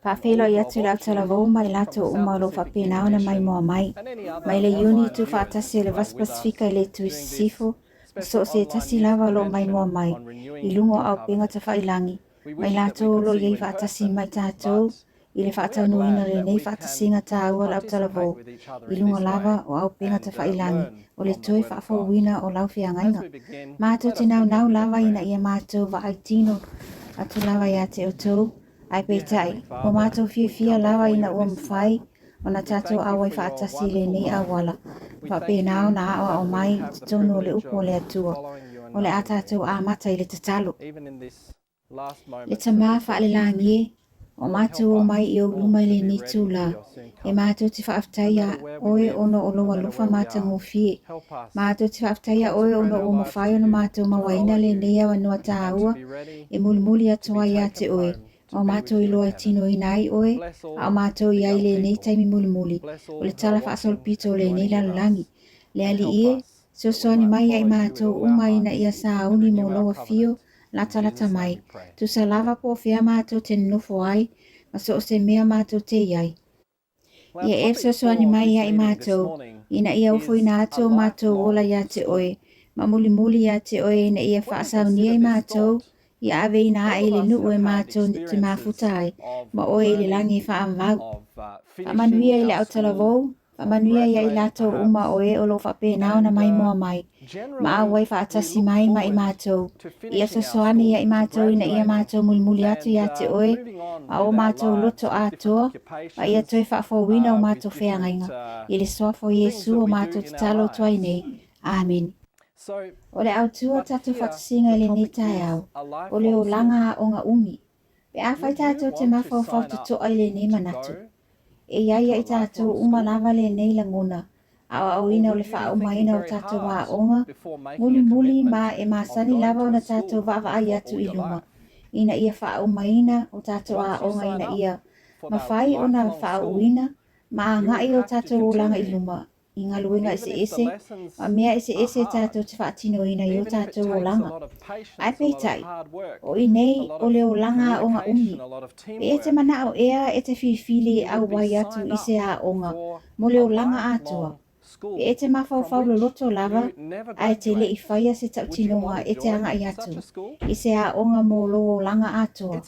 Faafeiloai atu i le autalavou ma i latou uma o lo o faapena ona maimoa mai, mai le Iuni Tuufaatasi o le Vasi Pasefika i le Itu i Sisifo, ma so o se tasi lava o lo o maimoa mai i luga o auupega tafailangi, ma i latou o lo o i ai faatasi ma i tatou i le faataunuuina o lenei faatasiga taua o le autalavou i luga lava o auupega tafailangi o le toe faafouina o lau feagaiga. Matou te naunau lava ina ia matou vaai tino atu lava ia te outou, ae peitai, ua matou fiafia lava ina ua mafai ona tatou auai faatasi i lenei auala, ma faapena ona aoao mai i totonu o le upu a le Atua. O le a tatou amata i le tatalo. Le Tama faalelagi e, o matou omai i ou luma i lenei itula, e matou te faafetai iā Oe ona o Lou alofa matagofie. Matou te faafetai iā Oe ona ua mafai ona matou mauaina lenei avanoa taua e mulimuli atu ai iā te Oe, ma o matou iloa e tinoina ai Oe, a o matou i ai i lenei taimi mulimuli o le tala faasolopito o lenei lalolagi. Le Alii e, fesoasoani mai ia i matou uma ina ia sauni mo Lou afio latalata mai, tusa lava po o fea matou te nonofo ai ma so o se mea matou te i ai. Ia e fesoasoani mai ia i matou, ina ia ofoina atu o matou ola iā te Oe, ma mulimuli iā te Oe ina ia faasaunia i matou, ia aveina ae i le nuu e matou te mafuta ai ma Oe i le lagi e faavavau. Faamanuia i le autalavou, Faamanuia ia i latou uma o e o lo o faapena ona maimoa mai, ma auai faatasi mai ma i matou. Ia fesoasoani ia i matou ina ia matou mulimuli atu iā te Oe ma o matou loto atoa, ma ia toe faafouina o matou feagaiga, i le Suafa o Iesu o matou tatalo atu ai nei. Amene. O le autu o tatou faatasiga i lenei taeao, o le olaga aoga umi. Pe afai tatou te mafaufau totoa i lenei manatu, e i ai ia i tatou uma lava lenei lagona aoaoina o le faaumaina o tatou aoga mulimuli ma e masani lava ona tatou vaavaai atu i luma ina ia faaumaina o tatou aoga ina ia mafai ona faaauuina ma agai o tatou olaga i luma i galuega eseese ma mea eseese tatou te faatinoina i o tatou olaga. Ae peitai, o i nei o le olaga aoga umi. Pe e te manao ea e te filifili e auai atu i se aoga mo le olaga atoa, pe e te mafaufau loloto lava ae te le i faia se tautinoga e te agai atu i se aoga mo lou olaga atoa.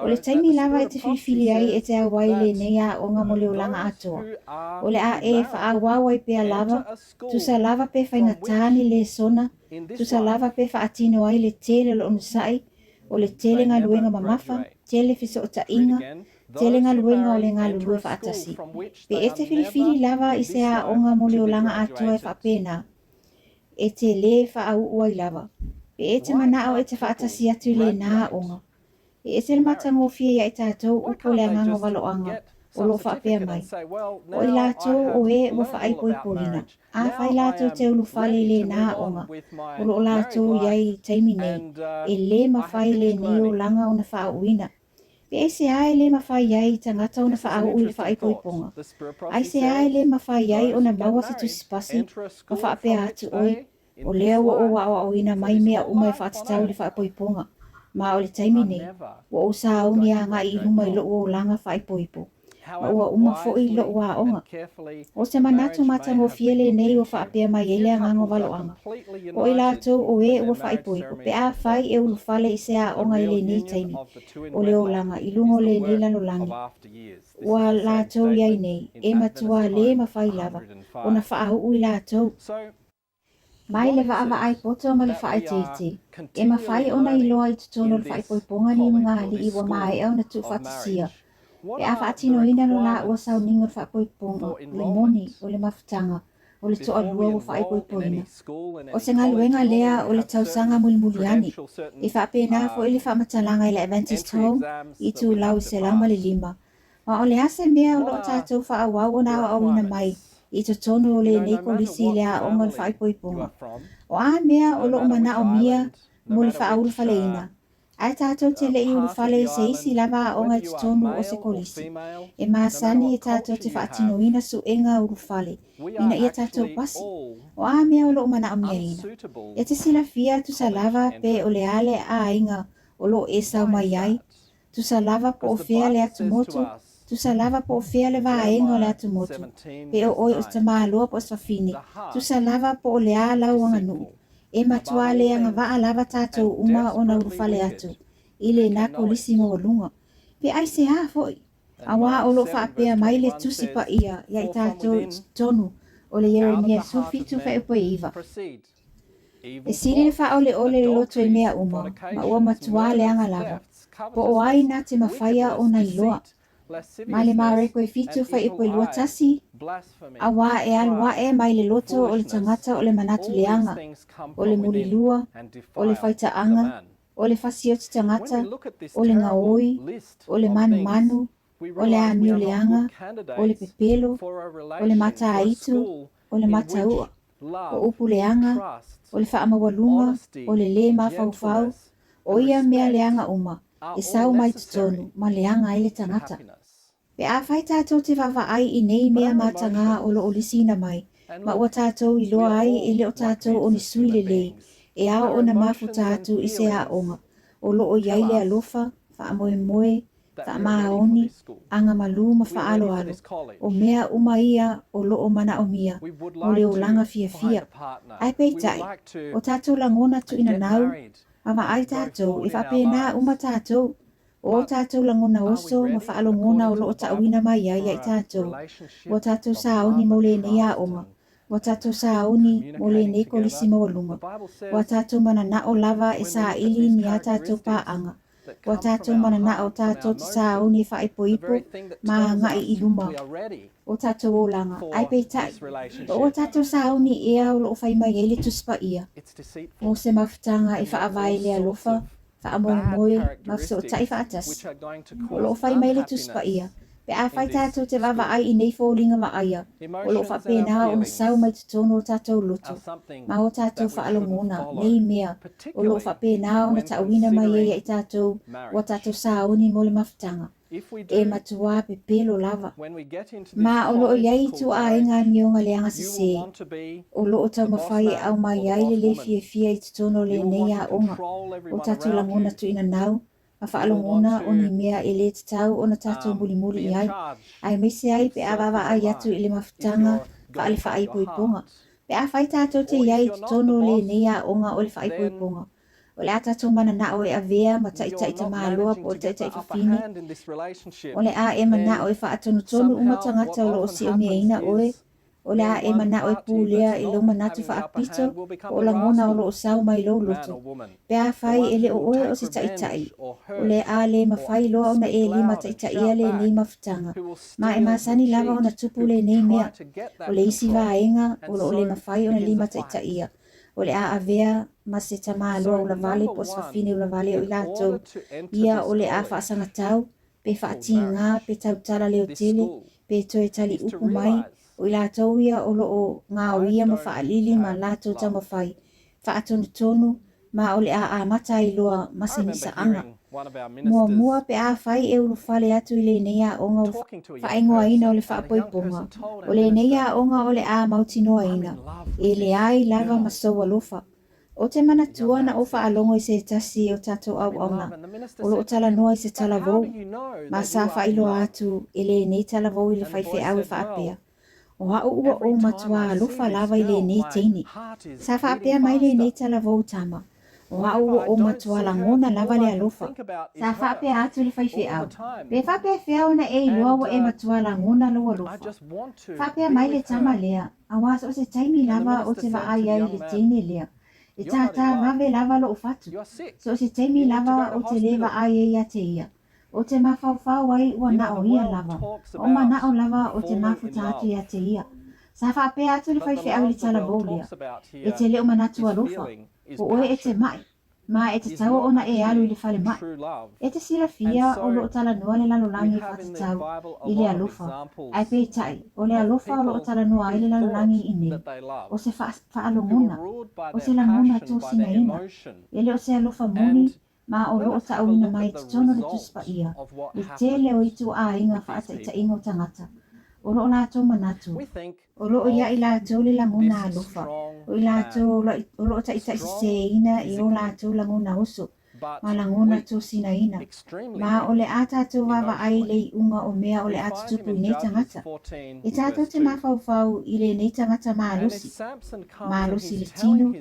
O le taimi lava e te filifili ai e te auai i lenei aoga mo le olaga atoa, o le a e faaauau ai pea lava, tusa lava pe faigata ni lesona, tusa lava pe faatino ai le tele o le onosai, o le tele galuega mamafa, tele fesootaiga, tele galuega o le galulue faatasi. Pe e te filifili lava i se aoga mo le olaga atoa e faapena, e te lē faauu ai lava. Pe e te manao e te faatasi atu i lena aoga. E ese le matagofie ia i tatou upu o le agaga o valoaga o lo o faapea mai, O i latou o e ua faaipoipoina, afai latou te ulufale i lena aoga o lo o latou i ai i le taimi nei, e lē mafai lenei olaga ona faauuina. Pe aisea e lē mafai ai i tagata ona faauu i le faaipoipoga? Aisea e lē mafai ai ona maua se tusipasi ma faapea atu oe, O lea ua ou aoaoina mai mea uma e faatatau i le faaipoipoga, ma o le taimi nei, ua ou sauni agai i luma i lou olaga faaipoipo, ma ua uma foi lou aoga. O se manatu matagofie lenei ua faapea mai ai le agaga o valoaga, O i latou o e ua faaipoipo, pe afai e ulufale i se aoga i lenei taimi o le olaga i luga o lenei lalolagi ua latou i ai nei, e matua lē mafai lava ona faauu i latou. Mai le vaavaai poto ma le faaeteete, e mafai ona iloa i totonu o le faaipoipoga ni ulugalii ua maea ona tuufaatasia pe a faatinoina lo laua sauniga o le faaipoipoga, le moni o le mafutaga o le toalua ua faaipoipoina. O se galuega lea o le tausaga mulimuli ane. E faapena foi le faamatalaga i le Adventist Home i itulau 105 Ma o le a se mea o lo o tatou faaauau ona aoaoina mai i totonu o lenei kolisi i le aoga o le faaipoipoga? O a mea o lo o manaomia mo le faaulufaleina? Ae tatou te le i ulufale i se isi lava aoga i totonu o se kolisi, e masani e tatou te faatinoina suega ulufale ina ia tatou pasi. O a mea o lo o manaomiaina? E te silafia tusa lava pe o le a le aiga o lo o e sau mai ai? Tusa lava po o fea le atumotu, tusa lava po o fea le vaega o le atumotu, pe o oe o se tamaloa po o se fafine, tusa lava po o le a lau aganuu, e matuā le agavaa lava tatou uma ona ulufale atu i lena kolisi maualuga. Pe aisea foi? Auā o lo o faapea mai le Tusi Paia ia i tatou i totonu o le Ieremia 17:9, E sili le faaoleole le loto i mea uma, ma ua matuā leaga lava, po o ai na te mafaia ona iloa. Ma le Mareko e 7:21, Auā e alu aʻe mai le loto o le tagata o le manatu leaga, o le mulilua, o le faitaaga, o le fasioti tagata, o le gaoi, o le manumanu, o le amio leaga, o le pepelo, o le mataaitu, o le matauʻa, o upu leaga, o le faamaualuga, o le lē mafaufau, o ia mea leaga uma, e sau mai totonu ma leaga ai le tagata. Pe afai tatou te vaavaai i nei mea matagā o lo o lisiina mai, ma ua tatou iloa ai e le o tatou o ni sui lelei e ao ona mafuta atu i se aoga o lo o i ai le alofa, faamoemoe, faamaoni, agamalū ma faaaloalo, o mea uma ia o lo o manaomia mo le olaga fiafia. Ae peitai, o tatou lagona tuuina nau, ma vaai tatou, e faapena uma tatou, O tatou lagona oso ma faalogona o lo o taʻuina mai ai ia i tatou, ua tatou sauni mo lenei aoga, ua tatou sauni mo lenei kolisi maualuga, ua tatou mananao lava e saili ni a tatou paaga, ua tatou mananao tatou te sauni e faaipoipo ma agai i luma o tatou olaga. Ae peitai, o ua tatou sauni ea o lo o fai mai ai le Tusi Paia mo se mafutaga e faavae i le alofa, faamoemoe ma fesootai faatasi. O lo o fai mai le Tusi Paia, pe afai tatou te vaavaai i nei foliga vaaia, o lo o faapena ona sau mai totonu o tatou loto ma o tatou faalogona nei mea o lo o faapena ona taʻuina mai ai ia i tatou ua tatou sauni mo le mafutaga. E matuā pepelo lava. Ma o lo o i ai ituaiga amioga leaga sesē o lo o taumafai e aumai ai le lē fiafia i totonu o lenei aoga o tatou lagona tuuina nau ma faalogona o ni mea e lē tatau ona tatou mulimuli i ai, aemaise ai pe a vaavaai atu i le mafutaga faale-faaipoipoga. Pe afai tatou te i ai i totonu o lenei aoga o le faaipoipoga, O le a tatou mananao e avea ma taitai tamaloa po o taitai fafine, o le a e manao e faatonutonu uma tagata o lo o siumiaina oe, o le a e manao e pulea i lou manatu faapito po o lagona o lo o sau mai lou loto. Pe afai e le o oe o se taitai, o le a le mafai loa ona e limataitaia lenei mafutaga, ma e masani lava ona tupu lenei mea. O le isi vaega o lo o le mafai ona limataitaia, o le a avea ma se tamaloa ulavale po o se fafine ulavale o i latou ia o le a faasagatau, pe faatigā, pe tautala leotele, pe toe tali upu mai, o i latou ia o lo o gaoia ma faalili ma latou taumafai faatonutonu ma o le a amata ai loa ma se misaaga. Muamua pe afai e ulufale atu i lenei aoga o le faaigoaina o le faapoipoga, o lenei aoga o le a mautinoaina, e leai lava ma sou alofa. Ou te manatua na ou faalogo i se tasi o tatou auauna o lo o talanoa i se talavou, ma sa faailoa atu e lenei talavou i le faifeau e faapea, O au ua ou matuā alofa lava i lenei teine. Sa faapea mai lenei talavou tama, O au ua ou matuā lagona lava le alofa. Sa faapea atu le faifeau, Pe faapefea ona e iloa ua e matuā lagona lou alofa? Faapea mai le tama lea, Auā so o se taimi lava ou te vaai ai i le teine lea, e tātā vave lava loʻu fatu. So o se taimi lava ou te lē vaai ai ia te ia. Ou te mafaufau ai ua na o ia lava, o manaʻo lava ou te mafuta atu ia te ia. Sa faapea atu le faifeau i le talavou lea, E te le o manatu alofa, o oe e te maʻi, ma e tatau ona e alu i le falemai. E te silafia o lo o talanoa le lalolagi e faatatau i le alofa, ae peitai, o le alofa o lo o talanoa ai le lalolagi i nei, o se faalogona, o se lagona tosinaina, e le o se alofa moni, ma o lo o taʻuina mai i totonu o le Tusi Paia le tele o ituaiga faataitaiga o tagata o lo o latou manatu, o lo o ia i latou le lagona alofa, o i latou o lo o taitaisesēina i o latou lagona oso. ma lagona tosinaina. Ma o le a tātou vaavaai i le iuga o mea o le a tutupu i nei tagata. E tātou te mafaufau i lenei tagata malosi, malosi le tino,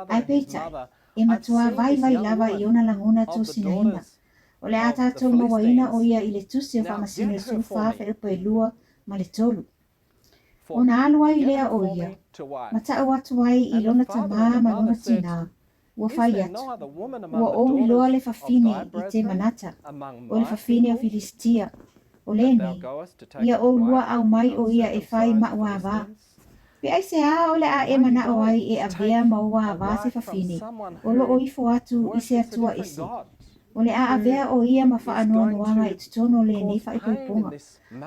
ae peitai, e matua vaivai lava i ona lagona tosinaina. O le a tātou mauaina o ia i le tusi o Faamasino e 14 feʻupa e 2 ma le 3. Ona alu ai lea o ia, ma ta'u atu ai i lona tamā ma lona tinā, ua fai atu, Ua ou iloa le fafine i Temanata, o le fafine o Filisitia, o lenei, ia ou lua au mai o ia e fai ma'u avā. Pe aiseā o le a e mana'o ai e avea ma ou avā se fafine o lo'o ifo atu i se Atua ese? O le a avea o ia ma faanoanoaga i totonu o lenei faaipoipoga.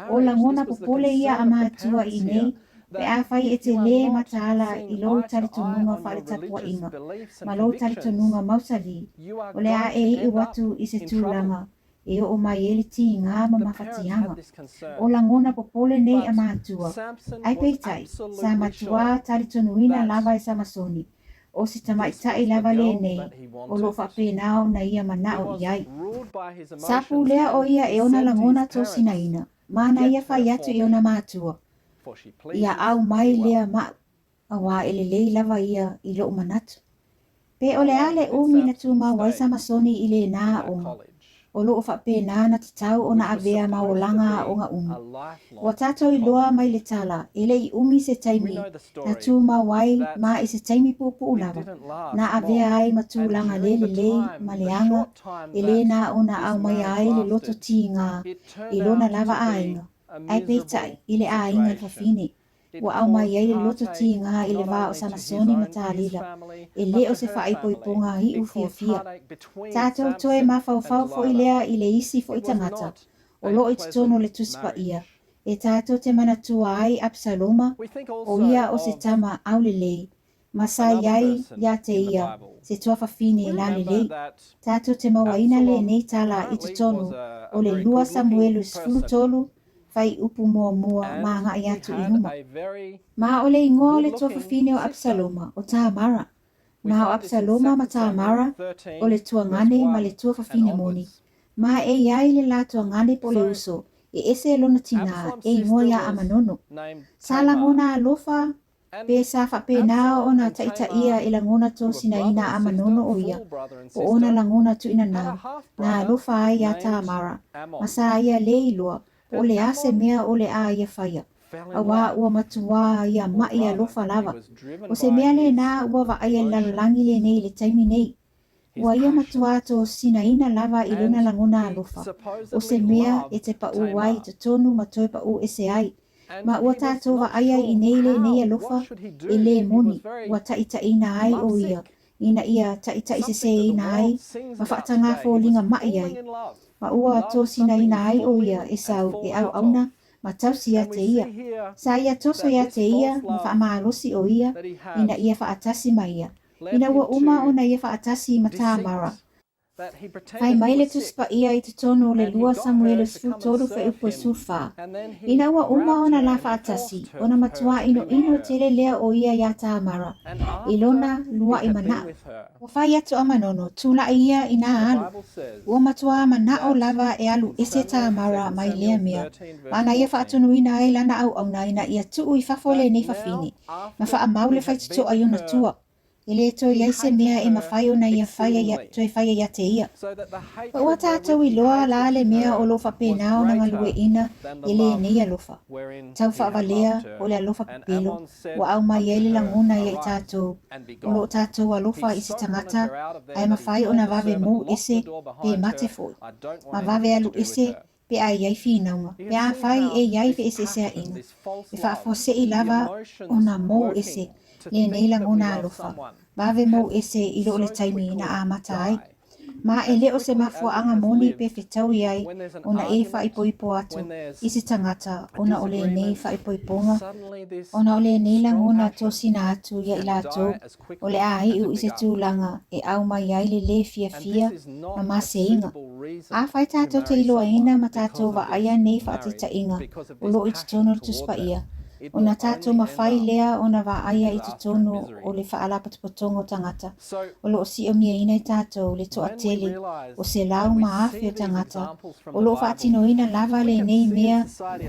O lagona popole ia a matua i inei pe afai e te lē mataala i lou talitonuga faaletapuaiga ma lou talitonuga mausalī, o le a e iu atu i se tulaga e oo mai ai le tigā ma mafatiaga. O lagona popole nei a matua, ae peitai, sa matuā talitonuina lava e Samasoni, o se tamaitai lava lenei o lo o faapena ona ia mana'o i ai. Sa pulea o ia e ona lagona tosinaina, ma na ia fai atu i ona matua, Ia au mai lea ma'u, auā e lelei lava ia i lo'u manatu. Pe o le a le umi na tumau ai Samasoni i lenā aoga, o lo o faapena na tatau ona avea ma olaga aoga umi. Ua tātou iloa mai le tala, e le i umi se taimi na tumau ai ma i se taimi puupuu lava na avea ai ma tulaga le lelei ma leaga e lēnā ona aumaia ai le loto tīgā i lona lava aiga, ae peitai i le aiga le fafine. Ua aumai ai le loto tīgā i le vā o Samasoni ma Talila, e le o se faaipoipoga iʻu fiafia. Tātou toe mafaufau foʻi lea i le isi foʻi tagata o loo i totonu o le Tusi Paia, e tātou te manatua ai Absaloma, o ia o se tama aulelei, ma sa i ai iā te ia se tuafafine lalelei. Tātou te mauaina lenei tala i totonu o le 2 Samuelu 13, whai upu muamua ma agai atu i luma. Ma o le ingoa o le tuafafine o Absaloma, o Tamara. Ma o Absaloma ma Tamara, o le tuagane ma le tuafafine moni. Ma e i ai le la tuagane po o le uso, e ese e lona tinā, e ingoa iā Amanono. Sa lagona alofa Pe sa faapena ona taitaia e lagona tosinaina a Manono o ia, po ona lagona tuinanau, na alofa ai iā Tamara, ma sa ia lē iloa, po o le a se mea o le a ia faia, auā ua matuā ia maʻi alofa lava. O se mea lēnā ua vaaia le lalolagi lenei i le taimi nei. Ua ia matuā tosinaina lava i lona lagona alofa, o se mea e te paʻū ai i totonu ma toe paʻū ese ai. Ma ua tātou vaaia i nei lenei alofa e lē moni ua taʻitaʻina ai ʻo ia ina ia taʻitaʻiseseina ai ma faatagā foliga maʻi ai, ma ua tosinaina ai ʻo ia e sau e ʻauʻauna ma tausi iā te ia. Sa ia toso iā te ia ma faamalosi ʻo ia ina ia faatasi ma ia. Ina ua uma ona ia faatasi ma Tamara, fai mai le Tusi Paia i totonu o le 2 Samuele 13 fuaiupu e 14, Ina ua uma ona la faatasi, ona matuā inoino tele lea o ia iā Tamara, i lona luaʻi manaʻo. Ua fai atu a Manono, Tulaʻi ia inā alu. Ua matuā manaʻo lava e alu ese Tamara mai lea mea, ma na ia faatonuina ai lana auauna ina ia tuu i fafo lenei fafine, ma faamau le faitotoa i ona tua. E lē toe i ai se mea e mafai ona ia faia ia, toe faia iā te ia. Ma ua tātou iloa la le mea o lo o faapena ona galueʻina e lenei alofa. Tau faavalea o le alofa pepelo ua aumai ai le lagona ia i tātou o lo o tātou alofa i se tagata ae mafai ona vave mou ese pe mate foi, ma vave alu ese pe a i ai finauga, pe afai e i ai feeseeseaʻiga, e faafuaseʻi lava ona mou ese lenei lagona alofa, vave mou ese i loo le taimi na amata ai. Ma e le o se mafuaaga moni pe fetaui ai ona e faaipoipo atu i se tagata ona o lenei faaipoipoga, ona o lenei lagona tosina atu ia i latou o le a iu i se tulaga e aumai ai le lē fiafia ma maseiga. Afai tātou te iloaina ma tātou vaaia nei faataitaiga o loo i totonu o le Tusi Paia, Ona tatou mafai lea ona vaaia i totonu o le faalapotopotoga o tagata o lo o siʻomiaina e tatou le toatele o selau ma afe o tagata o lo o faatinoina lava lenei mea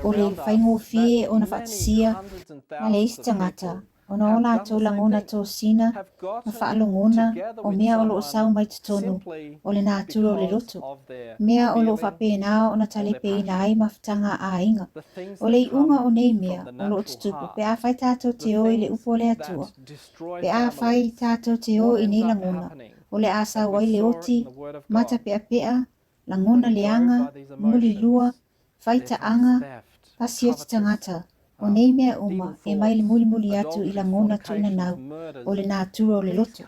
o le faigofie ona faatasia ma le isi tagata ona o latou lagona tosina ma faalogona o mea o lo o sau mai totonu o le natura o le loto, mea o lo o faapena ona talepeina ai mafutaga a aiga. O le iuga o nei mea o lo o tutupu pe afai tatou te o i le upu a le Atua, pe afai tatou te o i nei lagona, o le a sau ai le oti, matapeapea, lagona leaga, mulilua, faitaaga, pasioti tagata, o nei mea uma e mai le mulimuli atu i lagona tuuina nau o le natura o le loto.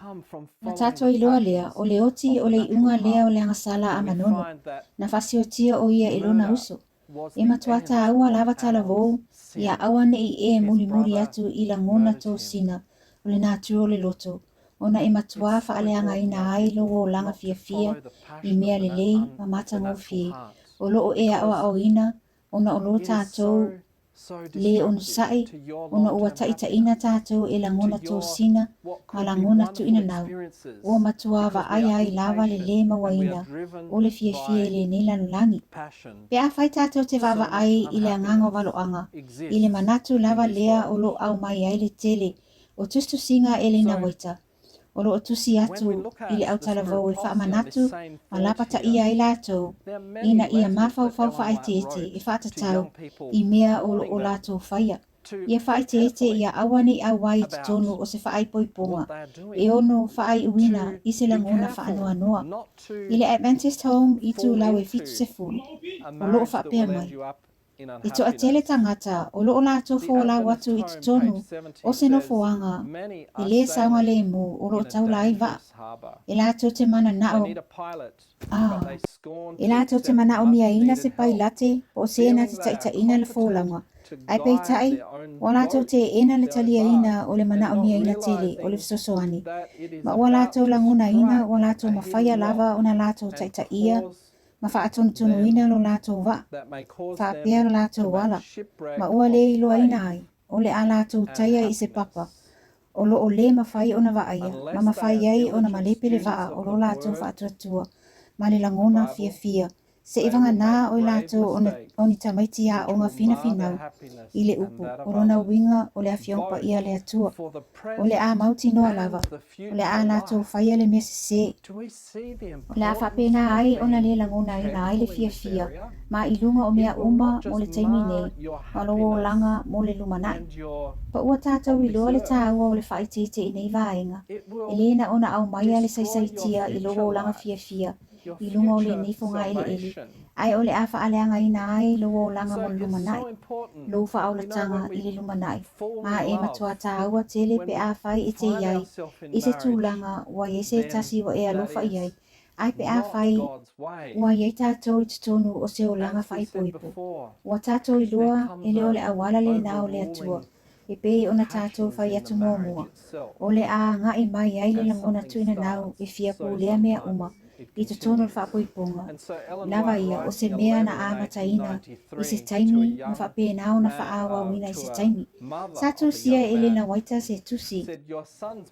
Na tatou iloa lea, o le oti o le iuga lea o le agasala a Manono, na fasiotia o ia e lona uso. E matua tāua lava talavou, ia aua ne i e mulimuli atu i lagona tosina o le natura o le loto, ona e matuā faaleagaina ai lou olaga fiafia i mea lelei ma matagofie o lo o e aʻoaʻoina ona o lo tatou lē onosai ona ua taʻitaʻina tatou e lagona tosina ma lagona tuuina nau, ua matuā vaaia ai lava le lē mauaina o le fiafia i lenei lalolagi. Pe afai tatou te vaavaai i le agaga o valoaga, i le manatu lava lea o lo o aumai ai le tele o tusitusiga a Elena Waita, o lo o tusi atu i le autalavou e faamanatu ma lapataia ai latou ina ia mafaufau faaeteete e faatatau i mea o lo o latou faia. Ia faaeteete ia aua ne i auai i totonu o se faaipoipoga e ono faaiuina i se lagona faanoanoa. I le Adventist Home itulau e 70, o lo o faapea mai, E toatele tagata o lo o latou folau atu i totonu o se nofoaga e lē saogalemu o lo o taula ai vaa. E latou te mananao, a, e latou te manaomiaina se pailate po o se na te taʻitaʻina le folauga, ae peitai, ua latou teena le taliaina o le manaomiaina tele o le fesoasoani, ma ua latou lagonaina ua latou mafaia lava ona latou taʻitaʻia ma faatonutonuina lo latou vaa, faapea lo latou ala, ma ua le iloaina ai, o le a latou taia i se papa o lo o lē mafai ona vaaia, ma mafai ai ona malepe le vaa o lo latou faatuatua ma le lagona fiafia, seʻi vaganā o i latou o ni tamaiti aoga finafinau i le upu, o lona uiga o le Afioga Paia a le Atua, o le a mautinoa lava, o le a latou faia le mea sesē. O le a faapena ai ona le lagonaina ai le fiafia ma i luga o mea uma mo le taimi nei ma lou olaga mo le lumanai. Pa ua tatou iloa le tāua o le faaeteete i nei vaega, e lē na ona aumaia le saisaitia i lou olaga fiafia i luga o lenei fogaeleele, ae o le a faaleagaina ai lou olaga mo le lumanai, lou faaolataga i le lumanai, ma e matua tāua tele pe afai e te i ai i se tulaga ua i ai se tasi ua e alofa i ai, ae pe afai ua i ai tatou i totonu o se olaga faaipoipo, ua tatou iloa e le o le auala lena o le Atua, e pei ona tatou fai atu muamua, o le a agai mai ai le lagona tuuina nau e fia pulea mea uma i totonu o le faapoipoga lava ia o se mea na amataina i se taimi ma faapena ona faaauauina i se taimi. Sa tusia e Elena Waita se tusi,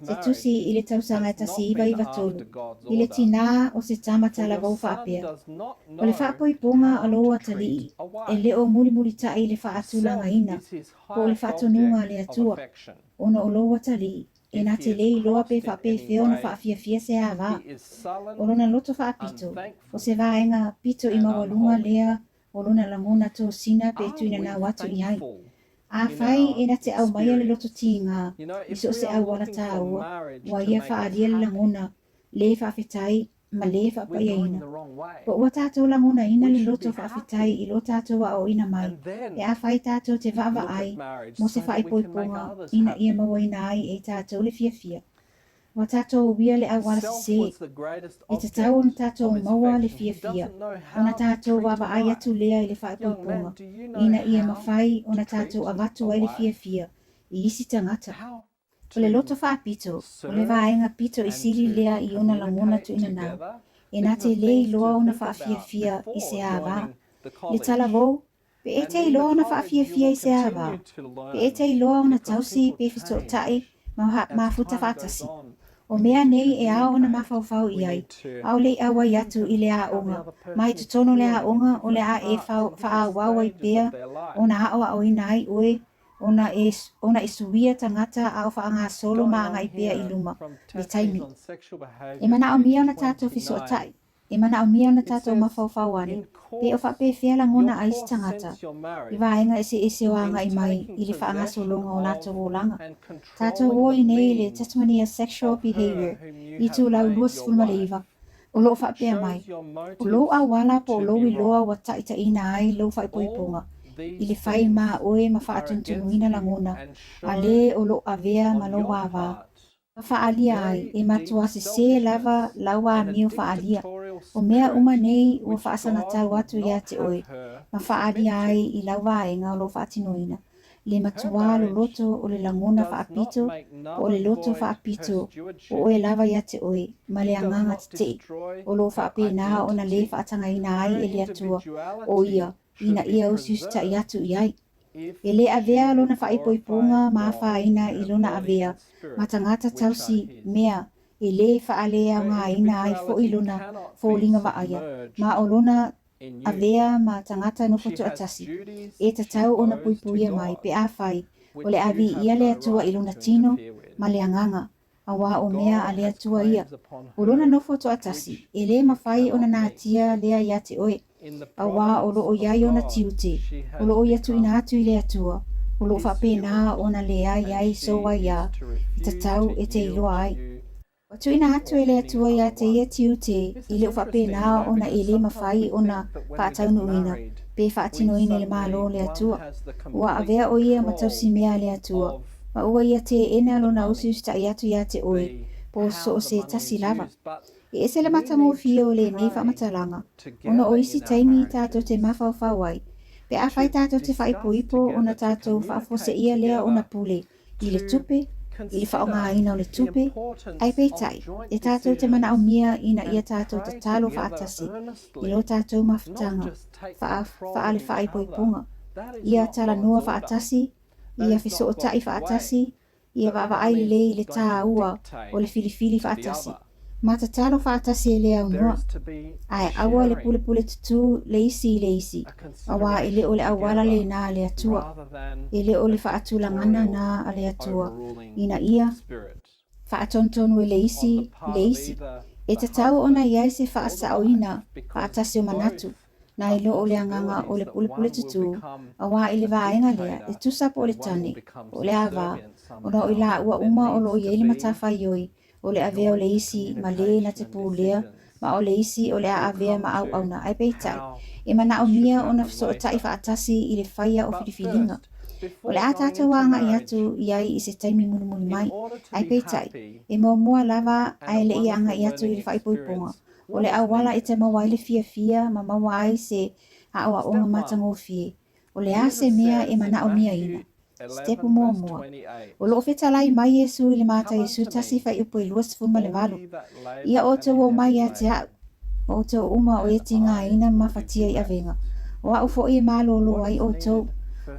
se tusi i le tausaga e 1993 i le tinā o se tama talavou faapea, O le faapoipoga a lou atalii e le o mulimulitaʻi le faatulagaina po o le faatonuga a le Atua, ona o lou atalii e na te lē iloa pe faapefea ona faafiafia se avā. O lona loto faapito, o se vaega pito i maualuga lea o lona lagona tosina pe tuuina nau atu i ai. Afai e na te aumaia le loto tigā i so o se auala tāua, ua ia faaalia le lagona lē faafetai ma lē faapaiaina. Po ua tātou lagonaina le loto faafetai i lo tātou aʻoaʻoina mai, pe afai tātou te vaavaai mo se faaipoipoga ina ia mauaina ai e i tātou le fiafia. Ua tātou uia le auala sesē. E tatau ona tātou maua le fiafia, ona tātou vaavaai atu lea i le faaipoipoga, ina ia mafai ona tātou avatu ai le fiafia i isi tagata. O le loto faapito, o le vaega pito i sili lea i ona lagona tuuina nau, e na te lē iloa ona faafiafia i se avā. Le talavou, Pe e te iloa ona faafiafia i se ava, pe e te iloa ona tausi pe fesootai ma mafuta faatasi. O mea nei e ao ona mafaufau i ai, ʻaʻole i ʻauai atu i le aoga, ma i totonu o le aoga o le a e faaauau ai pea ona aʻoaʻoina ai ʻoe ona e ona e suia tagata a o faagasolo ma agai pea i luma le taimi. E manaʻomia ona tatou fesootai. E manaʻomia ona tatou mafaufau ane, pe o faapefea lagona ai isi tagata i vaega eseese o agai mai i le faagasologa o latou olaga. Tatou o i nei i le Tasmania Sexual Behaviour, itulau 29, o lo o faapea mai, O lou auala po o lou iloa ua taʻitaʻina ai lou faaipoipoga i le fai ma oe ma faatonutonuina lagona a le o lo o avea ma lou ava ma faaalia ai, e matua sesē lava lau amio faaalia. O mea uma nei ua faasagatau atu iā te oe, ma faaalia ai i lau vaega o lou faatinoina, le matuā loloto o le lagona faapito po o le loto faapito o oe lava iā te oe, ma le agaga teteʻi, o lo o faapena ona lē faatagaina ai e le Atua o ia ina ia usiusitaʻi atu i ai. E lē avea lona faaipoipoga ma afaina i lona avea ma tagata tausi mea e lē faaleaogaina ai foʻi lona foliga vaaia, ma o lona avea ma tagata nofo toatasi, e tatau ona puipuia mai pe afai o le a viia le Atua i lona tino ma le agaga, auā o mea a le Atua ia. O lona nofo toatasi, e lē mafai ona natia lea iā te oe, auā o lo o i ai ona tiute, o lo o ia tuuina atu i le Atua, o lo o faapena ona leai ai sou aiā e tatau e te iloa ai. Ua tuuina atu e le Atua iā te ia tiute e le o faapena ona e lē mafai ona faataunuuina pe faatinoina e le Malo o le Atua. Ua avea ʻo ia ma tausimea a le Atua, ma ua ia teena lona usiusitaʻi atu iā te oe, po so o se tasi lava. E ese le matagofie o lenei faamatalaga, ona o isi taimi tatou te mafaufau ai, pe afai tatou te faaipoipo ona tatou faafuaseia lea ona pule i le tupe, i le faaaogaina o le tupe, ae peitai, e tatou te manaomia ina ia tatou tatalo faatasi i lo tatou mafutaga faale-faaipoipoga, ia talanoa faatasi, ia fesootai faatasi, ia vaavaai lelei i le tāua o le filifili faatasi, ma tatalo faatasi e le aunoa, ae aua le pulepule tutū le isi i le isi, auā e le o le auala lena a le Atua, e le o le faatulagana na a le Atua, ina ia faatonutonu e le isi i le isi. E tatau ona i ai se faasaoina faatasi o manatu, nai lo o le agaga o le pulepule tutū, auā i le vaega lea, e tusa po o le tane, po o le ava, ona o i lāua uma o lo o i ai le matafaioi o le avea o le isi ma lē na te pulea, ma o le isi o le a avea ma auauna. Ae peitai, e manaomia ona fesootai faatasi i le faia o filifiliga. O le a tātou agai atu i ai i se taimi mulimuli mai. Ae peitai, e muamua lava ae le i agai atu i le faaipoipoga, o le auala e te maua ai le fiafia ma maua ai se aʻoaʻoga matagofie. O le a se mea e manaomiaina? Sitepu muamua. O lo o fetalai mai Iesū i le Mataio 11 fuaiupu e 28, Ia outou o mai ia te aʻu, o outou uma o e tigaina ma mafatia i avega, o aʻu foʻi e malōlō ai outou.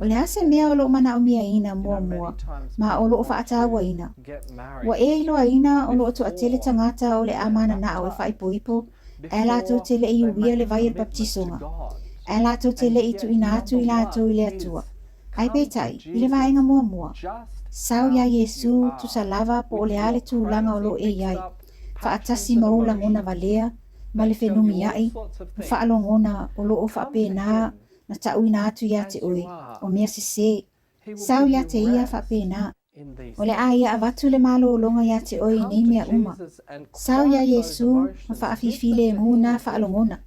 O le a se mea o lo o manaomiaina muamua ma o lo o faataauaina? Ua e iloaina o lo o toatele tagata o le a mananao e faaipoipo ae latou te le i uia le vai o le baptisoga, ae latou te le i tuuina atu i latou i le Atua. Ae peitai, i le vaega muamua, sau iā Iesū tusa lava po o le a le tulaga o lo o e i ai, faatasi ma ou lagona valea ma le fenumiaʻi ma faalogona o lo o faapena na taʻuina atu iā te oe, o mea sesē. Sau iā te ia faapena. O le a ia avatu le malōloga iā te oe i nei mea uma. Sau iā Iesū ma faafifilemu nā faalogona.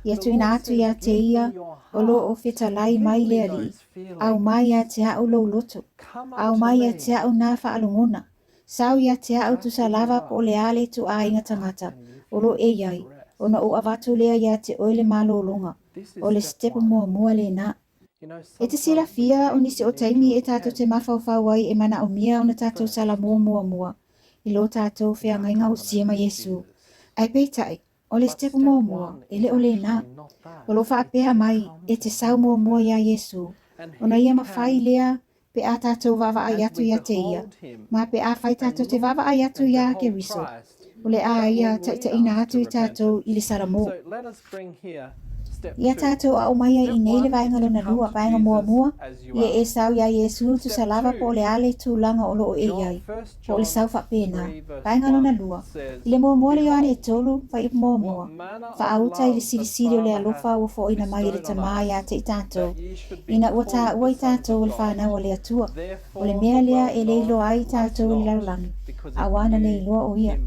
Ia tuuina atu iā te ia o lo o fetalai mai le Alii, Aumai iā te aʻu lou loto. Aumai iā te aʻu nā faalogona. Sau iā te aʻu tusa lava po o le a le ituaiga tagata o lo e i ai, ona ou avatu lea iā te oe le malōloga. O le sitepu muamua lena. E te silafia, o nisi o taimi e tātou te mafaufau ai e manaomia ona tātou sala muamua i lo tātou feagaiga usia ma Iesū. Ae peitai, O le sitepu muamua, e le o lena. O lo o faapea mai, e te sau muamua iā Iesū, ona ia mafai lea pe a tatou vaavaai atu ia te Ia, ma pe afai tatou te vaavaai atu iā Keriso, o le a Ia taitaiina atu i tatou i le Salamo. Ia tatou aʻo mai ai i nei le vaega lona lua, vaega muamua, ia e sau iā Iesū tusa lava po o le a le tulaga o lo o e i ai, po o le sau faapena. Vaega lona lua, i le muamua le Ioane e tolu, fuaiupu muamua, Faaauta i le silisili o le alofa ua foaina mai e le Tama iā te i tatou, ina ua taua i tatou o le fanau a le Atua. O le mea lea e le iloa ai i tatou e le lalolagi, auā na le iloa o Ia.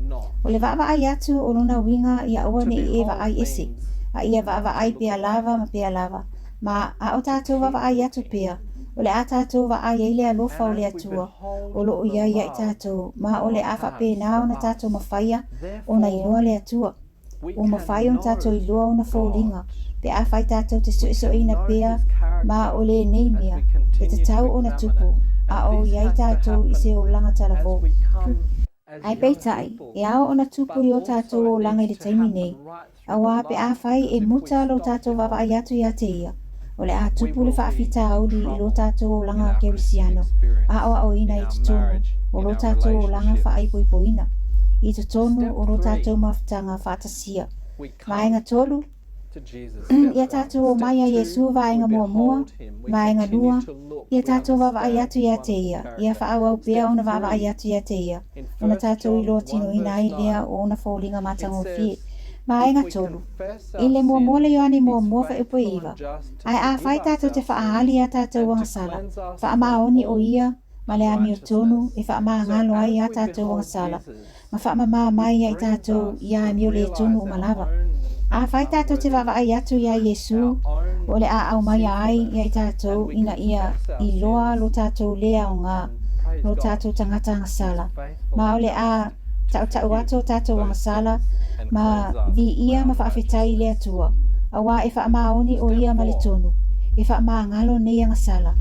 O le vaavaai atu o lona uiga ia aua ne i e vaai ese, a ia vaavaai pea lava ma pea lava. Ma a o tatou vaavaai atu pea, o le a tatou vaai ai le alofa o le Atua o lo o i ai ia i tatou, ma o le a faapena ona tatou mafaia ona iloa le Atua. Ua mafai ona tatou iloa ona foliga pe afai tatou te suesueina pea ma o lenei mea e tatau ona tupu a o i ai tatou i se olaga talavou. Ae peitai, e ao ona tupu i o tatou olaga i le taimi nei, auā pe afai e muta lo tatou vaavaai atu ia te ia, o le a tupu le faafitauli i lo tatou olaga kerisiano aoaoina i totonu o lo tatou olaga faaipoipoina, i totonu o lo tatou mafutaga faatasia. Vaega 3, Ia tatou omai ia Iesu Vaega muamua, Vaega 2, Ia tatou vaavaai atu ia te Ia, ia faaauau pea ona vaavaai atu ia te Ia, ona tatou iloa tinoina ai lea o ona foliga matagofie. Vaega 3, I le muamua le Ioane muamua fuaiupu e iva, Ae afai tatou te faaali iā tatou agasala, faamaoni o Ia ma le amiotonu e faamagalo ai iā tatou agasala, ma faamamā mai ia i tatou i amioletonu uma lava. Afai tatou te vaavaai atu iā Iesū, o le a aumaia ai ia i tatou ina ia iloa lo tatou le aoga, lo tatou tagata agasala, ma o le a tautau atu o tatou agasala ma viia ma faafetai i le Atua, auā e faamaoni o Ia ma le tonu, e faamagalo nei agasala,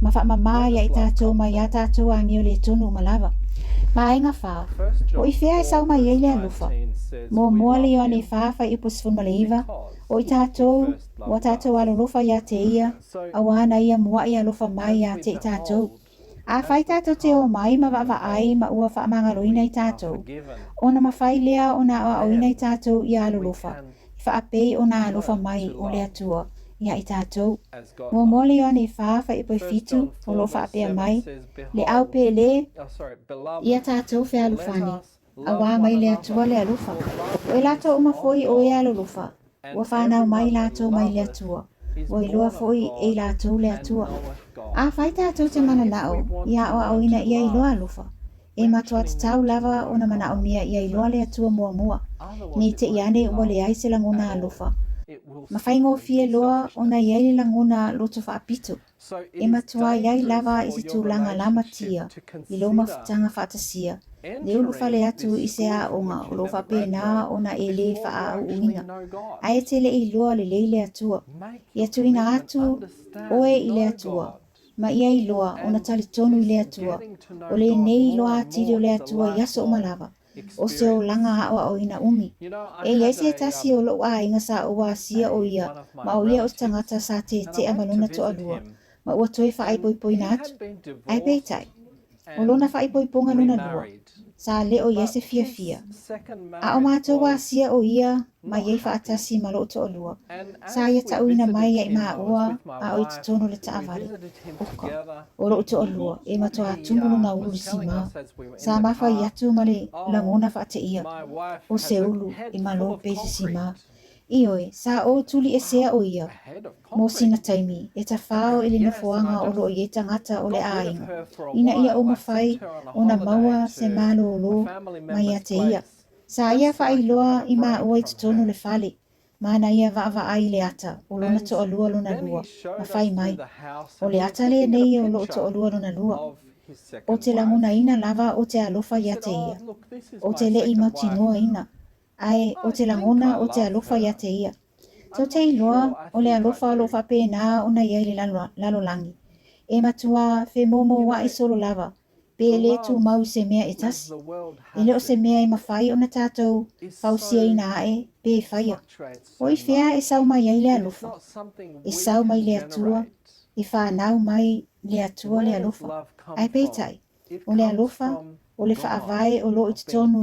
ma faamamā ia i tatou mai iā tatou amioletonu uma lava. Vaega 4, O i fea e sau mai ai le alofa? Muamua le Ioane 4 fuaiupu 19, O i tatou, ua tatou alolofa iā te Ia, auā na Ia muaʻi alofa mai iā te i tatou. Afai tatou te omai ma vaavaai ma ua faamagaloina i tatou, ona mafai lea ona aoaoina i tatou ia alolofa, i faapei ona alofa mai o le Atua ia i tatou. Muamua le Ioane 4 fuaiupu 7, o lo o faapea mai, Le au pele ia tatou fealofani, auā mai le Atua le alofa. O e latou uma foi o e alolofa, ua fanau mai latou mai le Atua, ua iloa foi e i latou le Atua. Afai tatou te mananao ia aoaoina ia iloa alofa, e matua tatau lava ona manaomia ia iloa le Atua muamua, ne i te i ane ua leai se lagona alofa. Ma faigofie loa ona i ai le lagona loto faapito. E matua i ai lava i se tulaga lamatia i lou mafutaga faatasia, le ulufale atu i se aoga o lo o faapena ona e le faaauuina, ae e te le i iloa lelei le Atua. Ia tuuina atu oe i le Atua, ma ia iloa ona talitonu i le Atua, o lenei iloa atili o le Atua i aso uma lava. o se olaga aoaoina umi. E i ai se tasi o loʻu aiga sa ou asia o ia, ma o ia o se tagata sa tetea ma lona toalua, ma ua toe faaipoipoina atu. Ae peitai, o lona faaipoipoga lona lua, sa le o i ai se fiafia. A o matou asia o ia ma i ai faatasi ma loʻu toalua, sa ia taʻuina mai ia i maua a o i totonu o le taavale. Oka, o loʻu toalua, e matua tumu lona ulu i le simā. Sa mafai atu ma le lagona faateia o se ulu e malo pei se simā. Ioe, sa ou tuli esea o ia mo sina taimi e tafao i le nofoaga o lo o i ai tagata o le aiga, ina ia ou mafai ona maua se malōlō mai ia te ia. Sa ia faailoa i māua i totonu o le fale, ma na ia vaavaai i le ata o lona toalua lona lua, ma fai mai, O le ata lenei o lou toalua lona lua. O te lagonaina lava o te alofa ia te ia. O te le i mautinoaina, ae o te lagona o te alofa ia te ia. Tou te iloa, o le alofa o lo o faapena ona i ai le lalolagi. E matua femomouaʻi solo lava. Pe le tumau i se mea e tasi. E le o se mea e mafai ona tatou fausiaina ae pe faia. O i fea e sau mai ai le alofa? E sau mai le Atua, e fanau mai le Atua le alofa. Ae peitai, o le alofa, o le faavae o lo o i totonu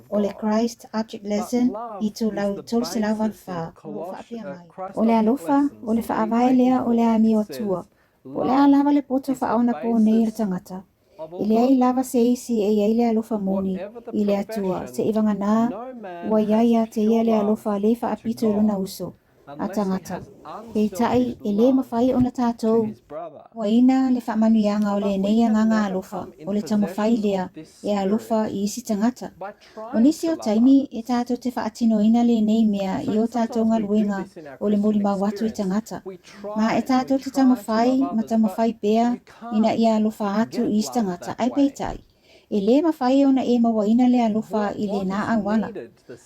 o le Christ Object Lesson itulau 384, o lo o faapea mai. O le alofa, o le faavae lea o le amio Atua, Po o le a lava le poto faaonaponei o le tagata, e leai lava se isi e i ai le alofa moni i le Atua, seivagana ua i ai ia te ia le alofa le faapito i lona uso a tagata. Peitai, e le mafai ona tatou muaina le faamanuiaga o lenei agaga alofa o le taumafai lea e alofa i isi tagata. O nisi o taimi e tatou te faatinoina lenei mea i o tatou galuega o le molimau atu i tagata. Ma e tatou te taumafai ma taumafai pea ina ia alofa atu i isi tagata, ae peitai, e le mafai ona e mauaina le alofa i lena auala.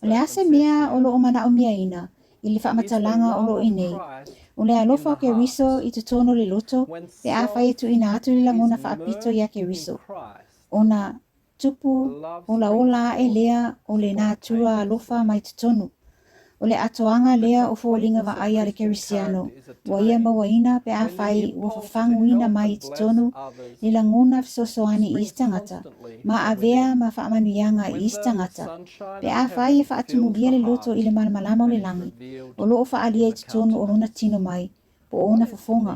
O le a se mea o lo o manaomiaina i le faamatalaga o lo o i nei? O le alofa o Keriso i totonu o le loto pe afai e tuuina atu le lagona faapito iā Keriso, ona Tupu olaola ae lea o le natura alofa mai totonu. O le atoaga lea o foliga vaaia a le Kerisiano ua ia mauaina pe afai ua fafaguina mai i totonu le lagona fesoasoani i isi tagata ma avea ma faamanuiaga i isi tagata pe afai e faatumulia le loto i le malamalama o le lagi o lo o faaalia i totonu o lona tino mai po o ona fofoga.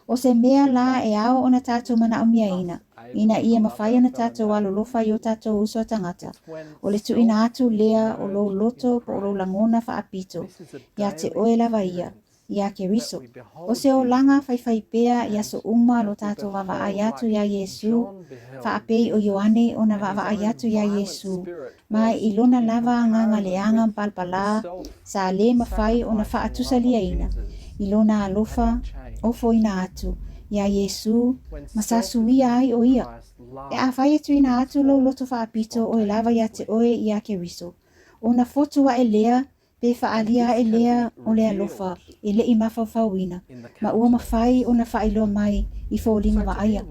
O se mea lā e ao ona tatou manaomiaina, ina ia mafai ona tatou alolofa i o tatou uso a tagata, o le tuuina atu lea o lou loto po o lou lagona faapito iā te oe lava ia, iā Keriso. O se olaga faifaipea i aso uma lo tatou vaavaai atu iā Iesū, faapei o Ioane ona vaavaai atu iā Iesū, ma i lona lava agaga leaga ma palapala sa le mafai ona faatusaliaina i lona alofa ofoina atu iā Iesū ma sa suia ai o ia. Pe afai e tuuina atu lou loto faapito oe lava iā te oe iā Keriso, ona fotu aʻe lea Pe faaalia ae lea o le alofa e le i mafaufauina, ma ua mafai ona faailoa mai i foliga vaaia.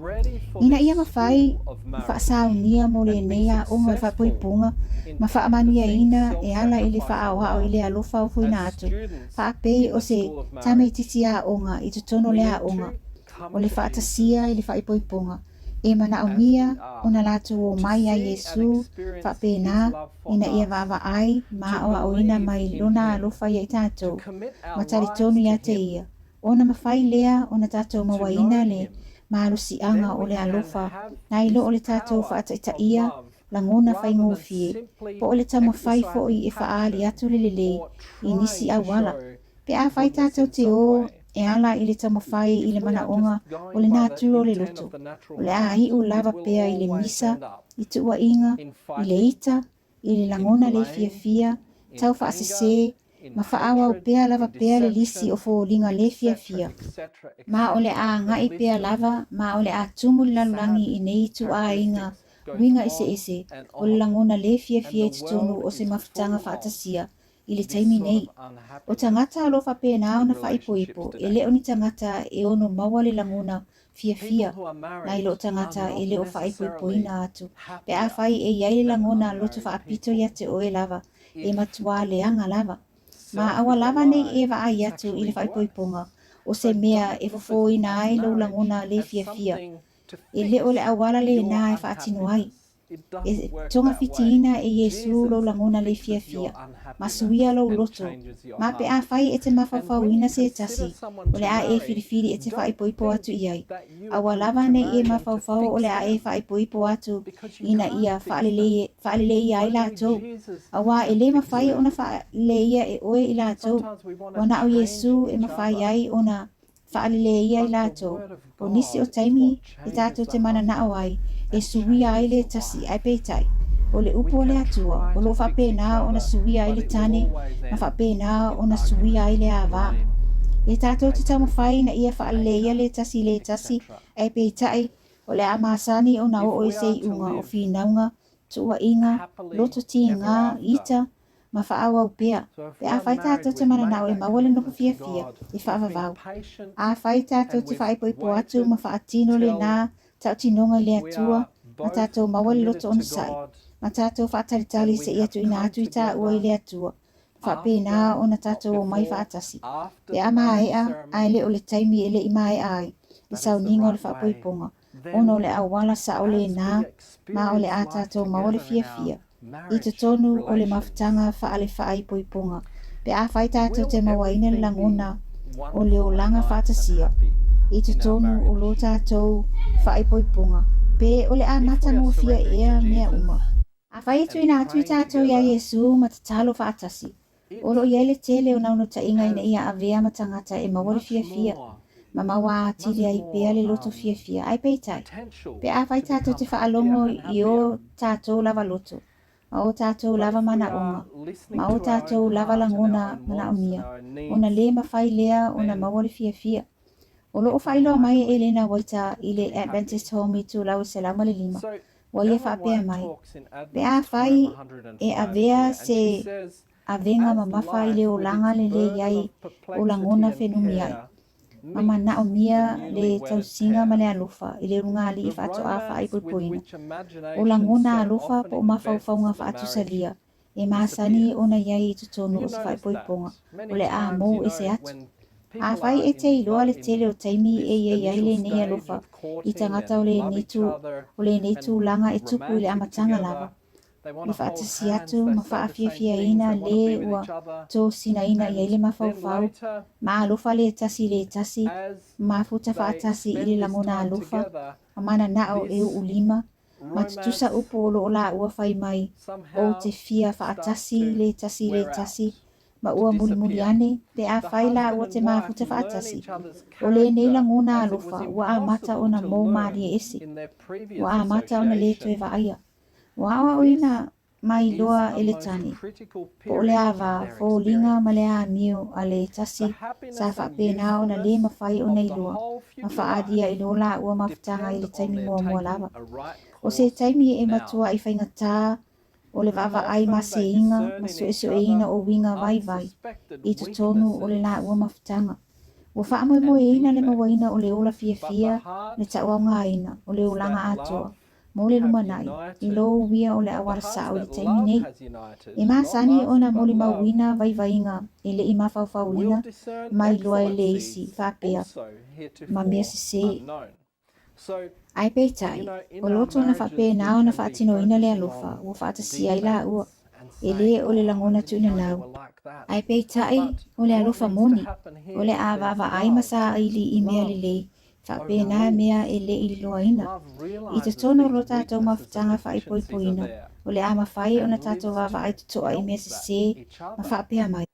Ina ia mafai ma faasaunia mo lenei aoga o le faapuipuga ma faamanuiaina e ala i le faaoao i le alofa ofoina atu, faapei o se tamaitiiti aoga i totonu o le aoga o le faatasia i le faaipoipoga, e manaomia ona latou o mai ai Iesū faapena ina ia vaavaai ma aoaoina mai Lona alofa ia i tatou, ma talitonu ia te Ia, ona mafai lea ona tatou mauaina le malosiaga o le alofa nai lo o le tatou faataitaia lagona faigofie, po o le taumafai foi e faaali atu le lelei i nisi auala. Pe afai tatou te o e ala i le taumafai i le manaoga o le natura o le loto, o le a iu lava pea i le misa, i tuuaiga, i le ita, i le lagona le fiafia, tau faasese, ma faaauau pea lava pea le lisi o foliga le fiafia. Ma o le a agai pea lava ma o le a tumu le lalolagi i nei ituaiga uiga eseese o le lagona le fiafia i totonu o se mafutaga faatasia i le taimi nei. O tagata o lo o faapena ona faaipoipo, e le o ni tagata e ono maua le lagona fiafia nai lo tagata e le o faaipoipoina atu pe afai e i ai le lagona loto faapito ia te oe lava e matuā leaga lava. Ma aua lava nei e vaai atu i le faaipoipoga o se mea e fofoina ai lou lagona le fiafia. E le o le auala lena e faatino ai. E togafitiina e Iesū lou lagona le fiafia, ma suia lou loto, ma pe afai e te mafaufauina se tasi, o le a e filifili e te faaipoipo atu i ai. Aua lava nei e mafaufau o le a e faaipoipo atu ina ia faaleleia ai latou, auā e le mafai ona faaleleia e oe i latou, ua na o Iesū e mafai ai ona Faaleleia i latou, o nisi o taimi e tatou te mananao ai e suia ai le tasi, ae peitai, o le upu a le Atua, o lo o faapena ona suia ai le tane, ma faapena ona suia ai le ava. E tatou te taumafai ina ia faaleleia le tasi i le tasi, ae peitai, o le a masani ona oo i se iuga o finauga, tuuaiga, loto tiga, ita, ma faaauau pea. Pe afai tatou te mananao e maua le nofo fiafia, e faavavau. Afai tatou te faaipoipo atu ma faatino lena tautinoga i le Atua, Ma tatou maua le loto onosai, ma tatou faatalitali seia tuuina atu i tāua i le Atua, ma faapena ona tatou omai faatasi, pe a maea, ae le o le taimi e le i maea ai le sauniga o le faapoipoga, ona o le auala sao lena ma o le a tatou maua le fiafia i totonu o le mafutaga faale-faaipoipoga pe afai tatou te mauaina le lagona o le olaga faatasia i totonu o lo tatou faaipoipoga pe o le a matagofie ea mea uma. Afai e tuuina atu i tatou iā Iesū ma tatalo faatasi, o lo o i ai le tele o naunautaiga ina ia avea ma tagata e maua le fiafia, ma maua atili ai pea le loto fiafia. Ae peitai, pe afai tatou te faalogo i o tatou lava loto, ma o tatou lava manaoga, ma o tatou lava lagona manaomia, ona lē mafai lea ona maua le fiafia. O lo o faailoa mai e Elena Waita i le Adventist Home Itulau e 105, ua ia faapea mai, Pe afai e avea se avega mamafa i le olaga lelei ai o lagona fenumiai, ma manaomia le tausiga ma le alofa i le ulugalii faatoa faaipoipoina, o lagona alofa po o mafaufauga faatusalia e masani ona i ai i totonu o se faaipoipoga o le a mou ese atu. Afai e te iloa le tele o taimi e i ai ai lenei alofa i tagata o lenei tulaga e tupu i le amataga lava, le faatasi atu ma faafiafiaina le ua tosinaina i ai le mafaufau ma alofa le tasi i le tasi, ma mafuta faatasi i le lagona alofa ma mananao e uulima ma tutusa upu o lo o laua fai mai ou te fia faatasi le tasi i le tasi ma ua mulimuli ane pe afai laua te mafuta faatasi. O lenei lagona alofa ua amata ona mou malie ese, ua amata ona le toe vaaia. Ua aoaoina mai loa e le tane, po o le ava, foliga ma le amio a le tasi sa faapena ona le mafai ona iloa ma faaalia i lo laua mafutaga i le taimi muamua lava. O se taimi e matuai faigata o le vaavaai maseiga ma suesueina o uiga vaivai i totonu o le laua mafutaga. Ua faamoemoeina le mauaina o le ola fiafia, le tauaogaina o le olaga atoa, mo le lumanai, i lou uia o le auala sao i le taimi nei. E masani ona molimauina vaivaiga e le i mafaufauina mai loa e le isi faapea ma mea sesē. Ae peitai, o loto ona faapena ona faatinoina le alofa ua faatasia ai laua, e lē o le lagona tuuina nau. Ae peitai, o le alofa moni, o le a vaavaai ma saili i mea lelei Faapena mea e le i iloaina. I totonu o lo tatou mafutaga faaipoipoina, o le a mafai ona tatou vaavaai totoa i mea sesē ma faapea mai,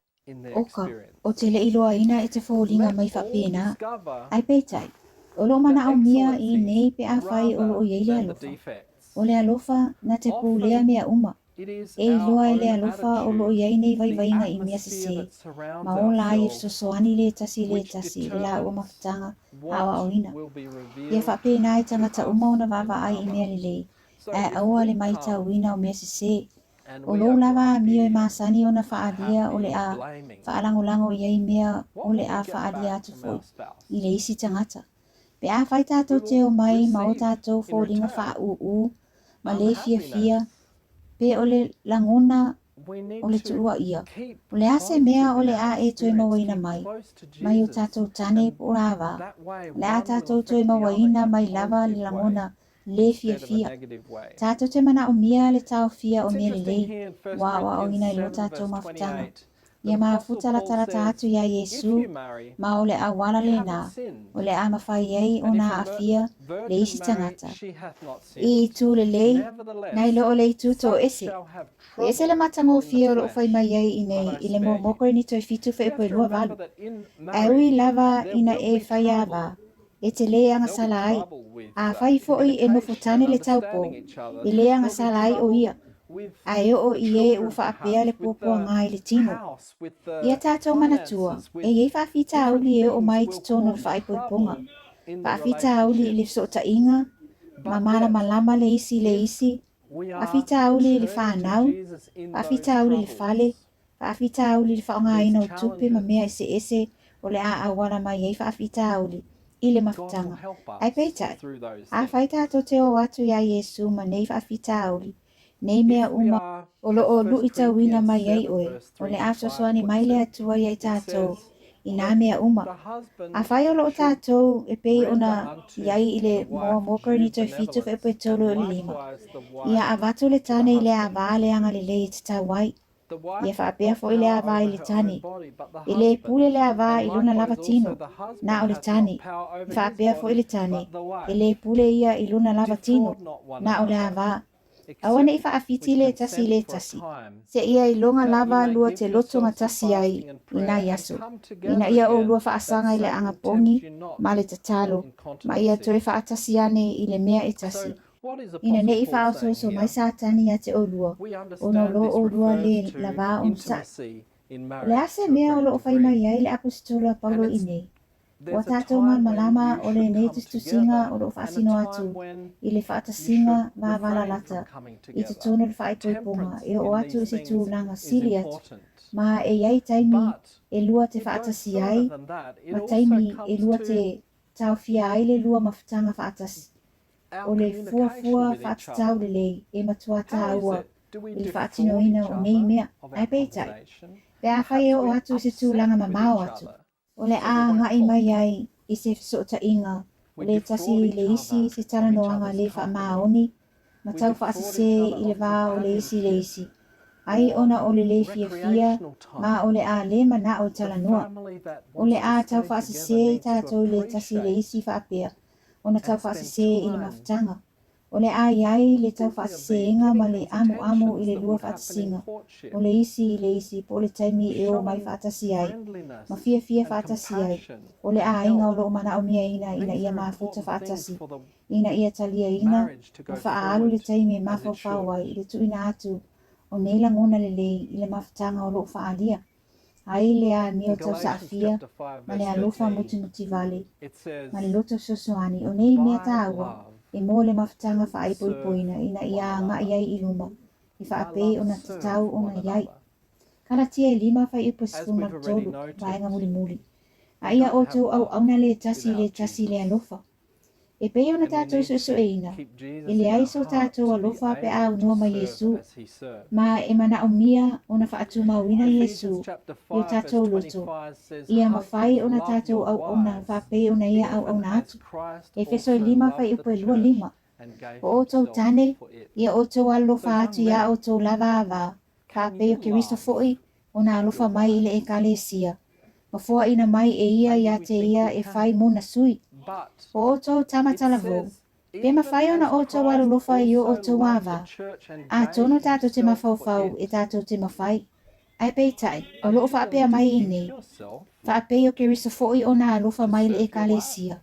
Oka, o te le iloaina e te foliga mai faapena. Ae peitai, o lo o manaomia i nei pe afai o lo o i ai le alofa. O le alofa na te pulea mea uma. E iloa e le alofa o lo o i ai nei vaivaiga i mea sesē, ma ola ai e fesoasoani le tasi i le tasi i le laua mafutaga aoaoina. Ia faapena i tagata uma ona vaavaai i mea lelei, ae aua le maitauina o mea sesē. O lou lava amio e masani ona faaalia o le a faalagolago i ai mea o le a faaalia atu foi i le isi tagata. Pe afai tatou te omai ma o tatou foliga faaūū ma le fiafia, pe o le lagona o le tuua ia, o le a se mea o le a e toe mauaina mai, mai o tatou tane po o ava, o le a tatou toe mauaina mai lava le lagona le fiafia. Tatou te manaomia le taofia o mea lelei ua aoaoina i lo tatou mafutaga. Ia mafuta latalata atu iā Iesū, ma o le auala lena o le a mafai ai ona aafia le isi tagata i itu lelei nai lo o le itu toese. E ese le matagofie o lo o fai mai ai i nei i le momo Korinito e 7 feʻepo e 28. Ae ui lava ina e fai ava, e te lē agasala ai. Afai foi e nofo tane le taupō, e lē agasala ai ʻo ia, ae oo i ē ua faapea le puapuaga i le tino. Ia tātou manatua, e i ai faafitauli e oo mai i totonu o le faaipoipoga, faafitauli i le fesootaiga ma malamalama le isi i le isi, faafitauli i le fanau, faafitauli i le fale, faafitauli i le faaaogaina o tupe ma mea eseese o le a auala mai ai faafitauli. i le mafutaga. Ae peitai, afai tatou te o atu iā Iesu ma nei faafitauli, nei mea uma o lo o luitauina mai ai oe, o le a fesoasoani mai le Atua iā i tatou i nā mea uma. Afai o lo o tatou e pei ona i ai i le 1 Korinito 7 fuaiupu 3 i le 5, ia avatu le tane i le ava le agalelei e tatau ai. Ia faapea foi le ava i le tane. E le pule le ava i lona lava tino, na o le tane. E faapea foi le tane, e le pule ia i lona lava tino, na o le ava. Aua ne i faafiti le tasi i le tasi, seia iloga lava lua te loto gatasi ai i nai aso, ina ia oulua faasaga i le agapogi ma le tatalo, ma ia toe faatasi ane i le mea e tasi, ina ne i faaosooso mai Satani ia te oulua, ona o lo oulua le lavā onosai. O le a se mea o lo o fai mai ai le Aposetolo a Paulo i nei? Ua tatou malamalama o lenei tusitusiga o lo o faasino atu i le faatasiga vavalalata i totonu o le faaipoipoga e oo atu i se tulaga sili atu, ma e i ai taimi e lua te faatasi ai ma taimi e lua te taofia ai le lua mafutaga faatasi. O le fuafua faatatau lelei e matua tāua i le faatinoina o nei mea. Ae peitai, pe afai e oo atu i se tulaga mamao atu, O le a agai mai ai i se fesootaiga o le tasi i le isi se talanoaga le faamaoni ma tau faasese i le va o le isi i le isi, ai ona o le le fiafia ma o le a le manao e talanoa. O le a tau faasese i tatou i le tasi i le isi faapea ona tau faasese i le mafutaga. O le a i ai le tau faasesēga ma le amuamu i le lua faatasiga o le isi i le isi po o le taimi e o mai faatasi ai ma fiafia faatasi ai o le aiga o lo o manaomiaina ina ia mafuta faatasi ina ia taliaina ma faaalu le taimi e mafaufau ai i le tuuina atu o nei lagona lelei i le mafutaga o lo o faaalia ai le amio tausaafia ma le alofa mutimutivale ma le loto fesoasoani. O nei mea tāua e mo le mafutaga faaipoipoina ina ia agai ai i luma e faapei ona tatau ona i ai. Kalatia e 5 fuaiupu 13, vaega mulimuli. A ia outou auauna le tasi i le tasi i le alofa. E pei ona tatou suesueina, e leai so tatou alofa pe a aunoa ma Iesū, ma e manaomia ona faatumauina Iesū i o tatou loto, ia mafai ona tatou auauna faapei ona Ia auauna atu. Efeso e 5 fuaiupu e 2 5. O outou tane, ia outou alolofa atu iā outou lava ava, faapei o Keriso foi ona alofa mai i le Ekalesia, ma foaina mai e ia iā te ia e fai mona sui. O outou tama talavou, pe mafai ona outou alolofa i o outou ava, atonu tatou te mafaufau e tatou te mafai. Ae peitai, o lo o faapea mai i nei, faapei o Keriso foi ona alofa mai i le Ekalesia,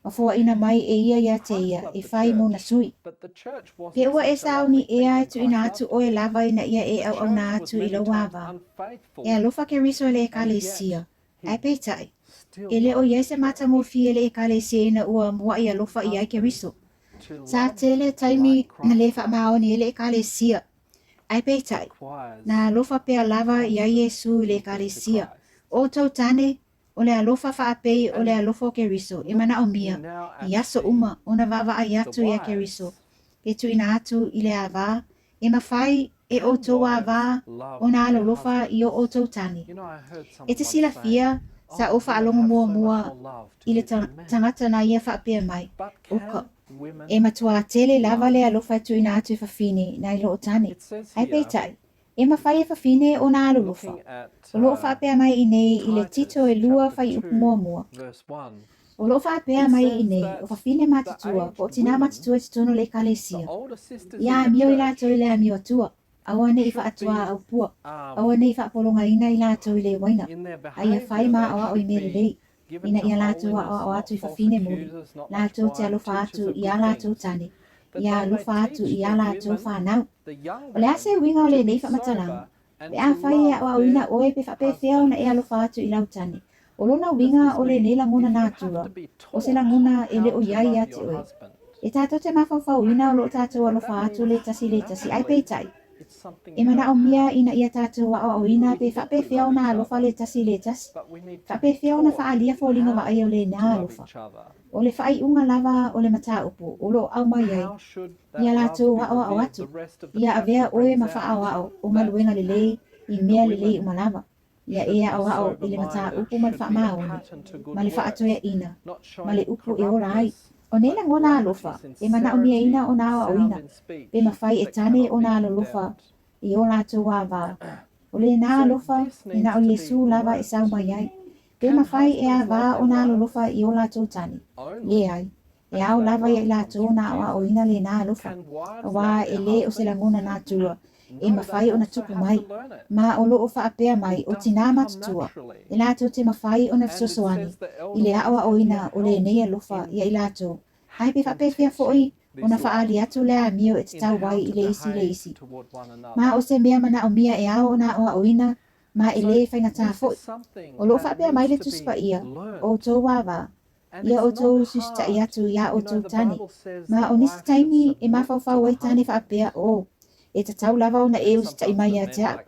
ma foaina mai e ia iā te ia e fai mona sui. Pe ua e sauni ea e tuuina atu oe lava ina ia e auauna atu i lou ava. E alofa Keriso i le Ekalesia, ae peitai, e le o i ai se matagofie i le Ekalesia ina ua muaʻi alofa i ai Keriso. Sa tele taimi na le faamaoni ai le Ekalesia, ae peitai, na alofa pea lava i ai Iesu i le Ekalesia. O outou tane, O le alofa faapei o le alofa o Keriso e manaomia i aso uma ona vaavaai atu iā Keriso e tuuina atu i le ava, e mafai e outou ava ona alolofa i o outou tane. E te silafia, sa ou faalogo muamua i le tagata na ia faapea mai, O ka, e matuā tele lava le alofa e tuuina atu e fafine nai loo tane. Ae peitai, E mafai e fafine ona alolofa. O lo o faapea mai i nei i le Tito e 2 fuaiupu muamua. O lo o faapea mai i nei, o fafine matutua, po o tinā matutua i totonu o le Ekalesia. Ia amio i latou i le amio atua, aua ne i faatuā aupua, aua ne i faapologaina i latou i le uaina, a ia fai ma aoao i mea lelei, ina ia latou aoao atu i fafine muli, latou te alofa atu i ā latou tane, ia alofa atu i ā latou fanau. O le a se uiga o lenei faamatalaga? Pe afai e aoaoina oe pe faapefea ona e alofa atu i lau tane, o lona uiga o lenei lagona natura, o se lagona e le o i ai ia te oe. E tatou te mafaufauina o lo o tatou alofa atu le tasi i le tasi, ae peitai, E manaʻomia ina ia tatou aʻoaʻoina pe faapefea ona alofa le tasi i le tasi, faapefea ona faaalia foliga vaaia o lenā alofa. O le faaiuga lava o le mataupu o lo o aumai ai ia latou aʻoaʻo atu, ia avea ʻoe ma faaʻaoaʻo o galuega lelei i mea lelei uma lava, ia e aʻoaʻo i le mataupu ma le faamaoni, ma le faatoeaʻina, ma le upu e ola ai. ʻO nei lagona alofa e manaʻomiaina ona aʻoaʻoina, pe mafai e tane ona alolofa i o latou āvā. ʻO lenā alofa e na ʻo Iesū lava e sau mai ai, pe mafai e āvā ona alolofa i o latou tane? Leai. E ao lava ia i latou ona aʻoaʻoina lenā alofa, auā e lē o se lagona natura e mafai ona tupu mai, ma o loo faapea mai o tinā matutua, e latou te mafai ona fesoasoani i le aʻoaʻoina o lenei alofa ia i latou, ae pe faapefea foʻi ona faaali atu le amio e tatau ai i le isi i le isi. Ma o se mea manaʻomia e ao ona aʻoaʻoina, ma e lē faigatā foʻi. O loo faapea mai le Tusi Paia, o outou āvā, Ia ʻoutou usiusitaʻi atu iā ʻoutou tane. Ma o nisi taimi e mafaufau ai tane faapea, ʻO, e tatau lava ona e usitaʻi mai iā te aʻu.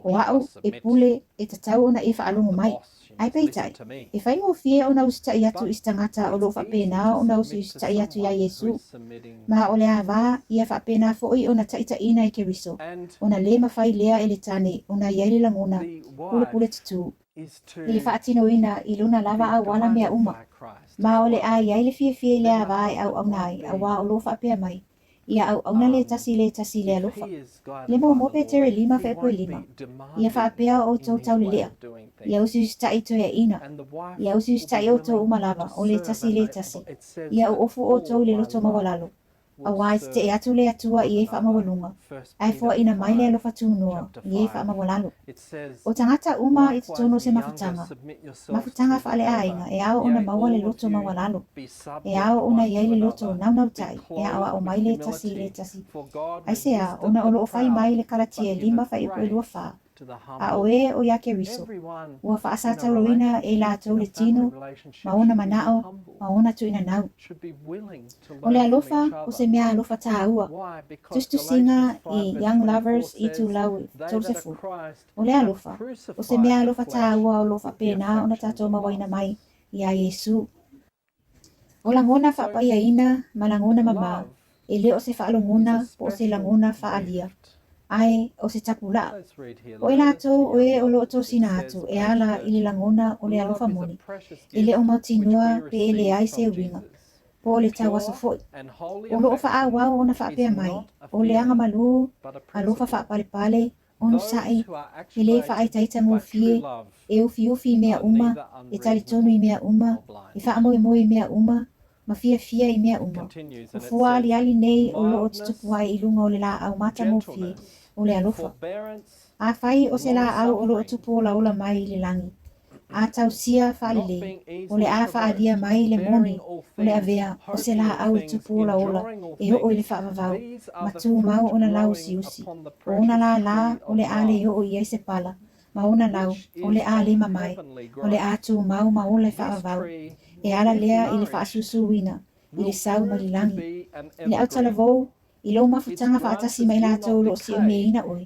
ʻO aʻu, e pule, e tatau ona e faalogo mai. Ae peitai, e faigofie ona usitaʻi atu i se tagata o loo faapena ona usiusitaʻi atu iā Iesū. Ma o le āvā, ia faapena foʻi ona taʻitaʻina i Keriso, ona lē mafai lea e le tane ona i ai le lagona pulepule tutū. I le faatinoina i luna lava auala mea uma, ma o le a i ai le fiafia i le āvā e ʻauʻauna ai, auā o loo faapea mai, ia ʻauʻauna le tasi le tasi i le alofa. Le muamua Petere 5:5, Ia faapea ʻoutou taulelea, ia usiusitaʻi toeaʻina, ia usiusitaʻi ʻoutou uma lava, o le tasi le tasi, ia ʻoʻofu ʻoutou i le loto maualalo, Auā e teteʻe atu le Atua i e faamaualuga, a e foaʻina mai le alofa tunoa i e faamaualalo. O tagata uma i totonu o se mafutaga, mafutaga faaleaiga e ao ona maua le loto maualalo, e ao ona i ai le loto naunautai e aʻoaʻo mai le tasi i le tasi. Aisea, ona o loo fai mai le Kalatia 5:24, A ʻo ē ʻo iā Keriso, ua faasatauloina e i latou le tino ma ona manaʻo ma ona tuʻinanau. ʻO le alofa o se mea alofa tāua, tusitusiga i Young Lovers i Tūlau 30. ʻO le alofa, o se mea alofa tāua o lo faapena ona tatou mauaina mai iā Iesū. ʻO lagona faapaiaina ma lagona mamā, e le o se faalogona po o se lagona faalia, ae o se tapulaʻa. ʻO e latou o e o loo tosina atu e ala i le lagona o le alofa moni, e le o mautinoa pe e leai se uiga, po o le tauaso foʻi. O loo faaauau ona faapea mai, o le agamalū alofa faapalepale Onosai, e lē faaitaita gofie, e ufiufi i mea uma, e talitonu i mea uma, e faamoemoe i mea uma, ma fiafia i mea uma. O fua aliali nei o loo tutupu ai i luga o le lāʻau matagofie o le alofa. Afai o se lāʻau o loo tupu olaola mai i le lagi, a tausia faalelei, o le a faaalia mai le moni o le avea o se lāʻau e tupu olaola e oo i le faavavau, ma tumau ona lau usiusi. O ona lālā o le a le oo i ai se pala, ma ona lau o le a le mamae, o le a tumau ma ola i faavavau. E ala lea i le faasusuina i le sau mai le lagi. I le autalavou, I lou mafutaga faatasi ma i latou o lo o siumiaina ʻoe,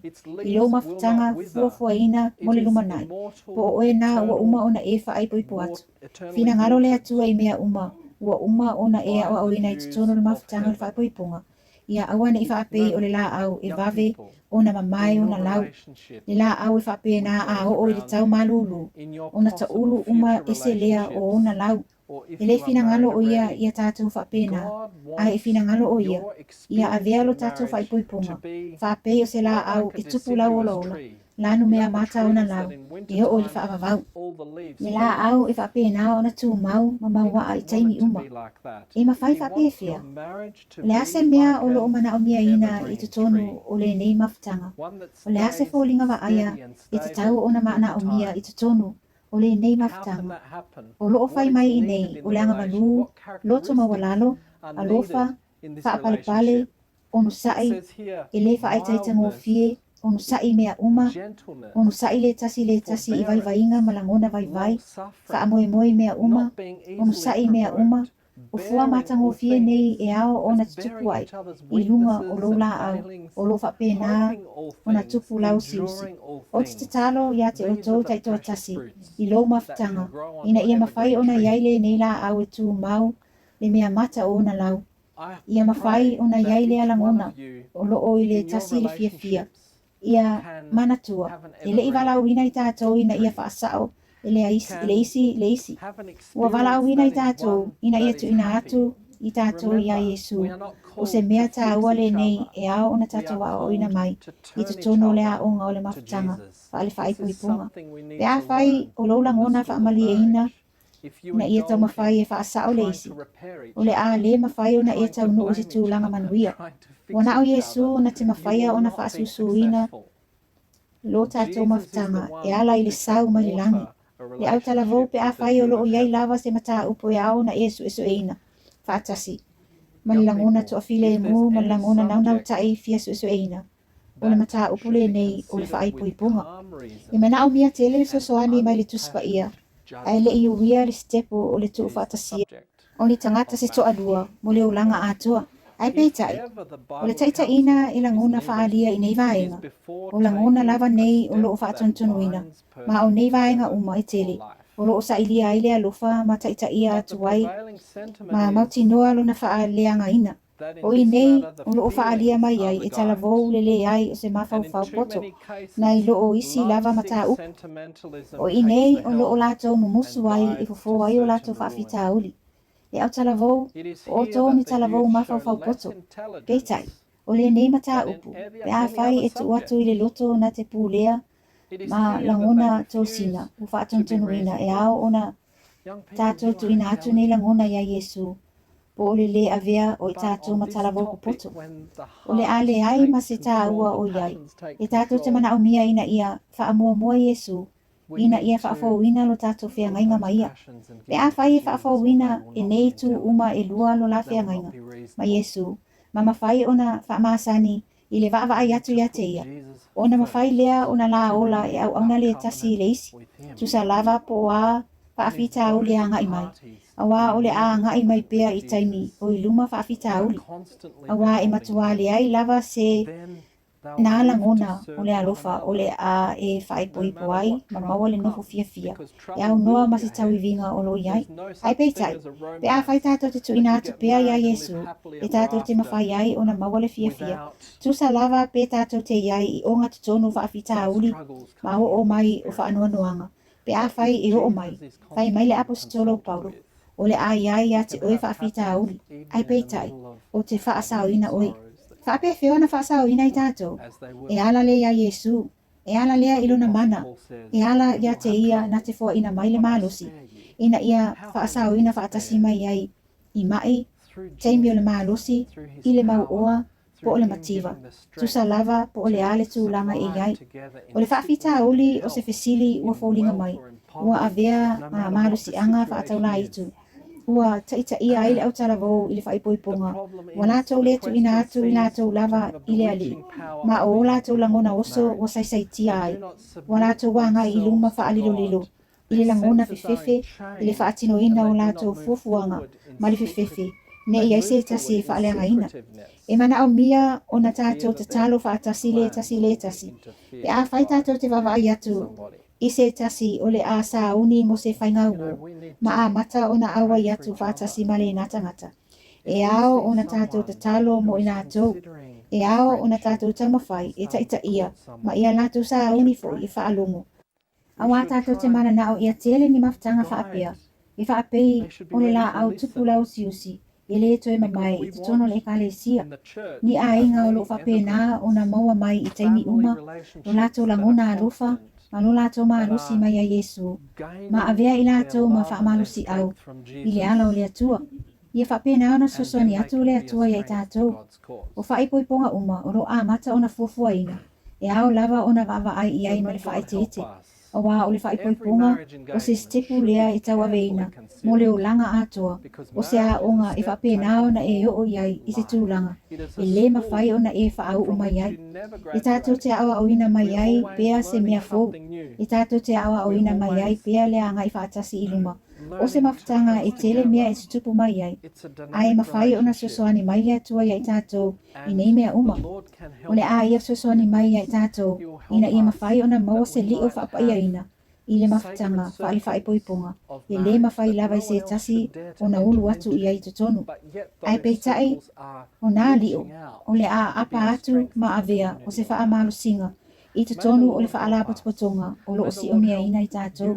i lou mafutaga fuafuaina mo le lumanai, po o ʻoe nā ua uma ona e faaipoipo atu. Finagalo le Atua i mea uma, ua uma ona e aʻoaʻoina i totonu o le mafutaga o le faaipoipoga, ia auaneʻi faapei o le lāʻau e vave ona mamae ona lau, le lāʻau e faapena a oo i le tau malūlū, ona taʻulu uma ese lea o ona lau. E le finagalo ʻo ia iā tatou faapena, a e finagalo ʻo ia, ia avea lo tatou faaipoipoga, faapei o se lāʻau e tupu lauolaola, lanu mea mata ona lau, e oo i le faavavau. Le lāʻau e faapena ona tumau ma mauaʻa i taimi uma. E mafai faapefea? O le a se mea o loo manaʻomiaina i totonu o lenei mafutaga? O le a se foliga vaaia e tatau ona manaʻomia i totonu o lenei mafutaga, o loo fai mai i nei o le agamalū, loto maualalo, alofa, faapalepale, onosaʻi, e lē faaitaitagofie, onosaʻi i mea uma, onosaʻi le tasi le tasi i vaivaiga ma lagona vaivai, faamoemoe i mea uma, onosaʻi i mea uma, O fua matagofie nei e ao ona tutupu ai i luga o lou laau o lo o faapena ona tupu lauusiusi. Ou te tatalo ia te outou taitoatasi i lou mafutaga, ina ia mafai ona i ai lenei laau e tumau le mea mata o ona lau. Ia mafai ona i ai lea lagona o lo o i le tasi le fiafia. Ia manatua, e le i valaauina i tatou ina ia faasao e le isi le isi. Ua valaauina i tatou ina ia tuuina atu i tatou iā Iesū. O se mea taua lenei e ao ona tatou aoaoina mai i totonu o le aoga o le mafutaga faale-faaipoipoga. Pe afai o lou lagona faamalieina ina ia taumafai e faasao le isi, o le a le mafai ona e taunuu i se tulaga manuia. Ua na o Iesū na te mafaia ona faasusuina lo tatou mafutaga e ala i le sau mai le lagi. Le autalavou pe afai o lo o i ai lava se mataupu e ao ona e suesueina faatasi ma le lagona toafilemu ma le lagona naunautai fia suesueina. O le mataupu lenei o le faaipoipoga. E manaomia tele le fesoasoani mai le Tusi Paia, ae le i uia le sitepu o le tuufaatasia o ni tagata se toalua mo le olaga atoa. Ae peitai, o le taitaiina e lagona faaalia i nei vaega, o lagona lava nei o lo o faatonutonuina, ma o nei vaega uma e tele o lo o sailia ai le alofa ma taitaia atu ai ma mautinoa lona faaleagaina. O i nei o lo o faaalia mai ai e talavou le leai o se mafaufau poto nai lo o isi lava mataupu. O i nei o lo o latou mumusu ai e fofo ai o latou faafitauli. Le autalavou, o outou ni talavou mafaufau poto. Peitai, o lenei mataupu, pe afai e tuu atu i le loto na te pulea ma lagona tosina ua faatonutonuina e ao ona tatou tuuina atu nei lagona iā Iesū, po o le lē avea o i tatou ma talavou popoto. O le a leai ma se tāua o i ai, e tatou te manaomia ina ia faamuamua Iesū, ina ia faafouina lo tatou feagaiga ma Ia. Pe afai e faafouina e nei itu uma e lua lo la feagaiga ma Iesū, ma mafai ona faamasani i le vaavaai atu ia te Ia, ona mafai lea ona la ola e auauna le tasi i le isi, tusa lava po o a faafitauli e agai mai, auā o le a agai mai pea i taimi o i luma faafitauli, auā e matuā leai lava se nā lagona o le alofa o le a e faaipoipo ai ma maua le nofo fiafia e aunoa ma se tauiviga o lo o i ai. Ae peitai, pe afai tatou te tuuina atu pea iā Iesū, e tatou te mafai ai ona maua le fiafia, tusa lava pe tatou te i ai i ogatotonu faafitauli ma oo mai o faanoanoaga, pe afai e oo mai, fai mai le Aposetolo o Paulo, o le a i ai ia te oe faafitauli, ae peitai, o te faasaoina oe. Faapefea ona faasaoina i tatou? E ala lea iā Iesū. E ala lea i lona mana, e ala ia te ia na te foaina mai le malosi, ina ia faasaoina faatasi mai ai i maʻi, taimi o le malosi, i le mauoa, po o le mativa, tusa lava po o le a le tulaga e i ai. O le faafitauli o se fesili ua foliga mai, ua avea malosiaga faataulaitu, ua taitaia ai le autalavou i le faaipoipoga, ua latou le tuuina atu i latou lava i le Alii, ma o o latou lagona oso ua saisaitia ai, ua latou agai i luma faalilolilo i le lagona fefefe i le faatinoina o latou fuafuaga ma le fefefe ne i ai se tasi e faaleagaina. E manaomia ona tatou tatalo faatasi le tasi le tasi, pe afai tatou te vaavaai atu i se tasi o le a sauni mo se faigauō, ma amata ona auai atu faatasi ma lena tagata. E ao ona tatou tatalo mo i latou. E ao ona tatou taumafai e taitaia ma ia latou sauni foi e faalogo. Auā tatou te mananao ia tele ni mafutaga faapea, e faapei o le laau tupu lauusiusi e le toe mamae i totonu o le Ekalesia. Ni aiga o lo o faapena ona maua mai i taimi uma lo latou lagona alofa ma lo latou malosi mai iā Iesū, ma avea i latou ma faamalosiau i le ala o le Atua. Ia faapena ona fesoasoani atu le Atua iā i tatou. O faaipoipoga uma o lo o amata ona fuafuaina, e ao lava ona vaavaai i ai ma le faaeteete. Auā o le faaipoipoga o se sitepu lea e tauaveina mo le olaga atoa, o se aoga e faapena ona e oo i ai i se tulaga e lē mafai ona e faauu mai ai. E tatou te aoaoina mai ai pea se mea fou. E tatou te aoaoina mai ai pea le agai faatasi i luma. O se mafutaga e tele mea e tutupu mai ai, ae e mafai ona fesoasoani mai le Atua ia i tatou i nei mea uma. O le a ia fesoasoani mai ia i tatou ina ia mafai ona maua se lio faapaiaina i le mafutaga faale-faaipoipoga e lē mafai lava i se tasi ona ulu atu i ai i totonu. Ae peitai, o nā lio, o le a aapa atu ma avea o se faamalosiga i totonu o le faalapotopotoga o lo o siʻomiaina i tatou.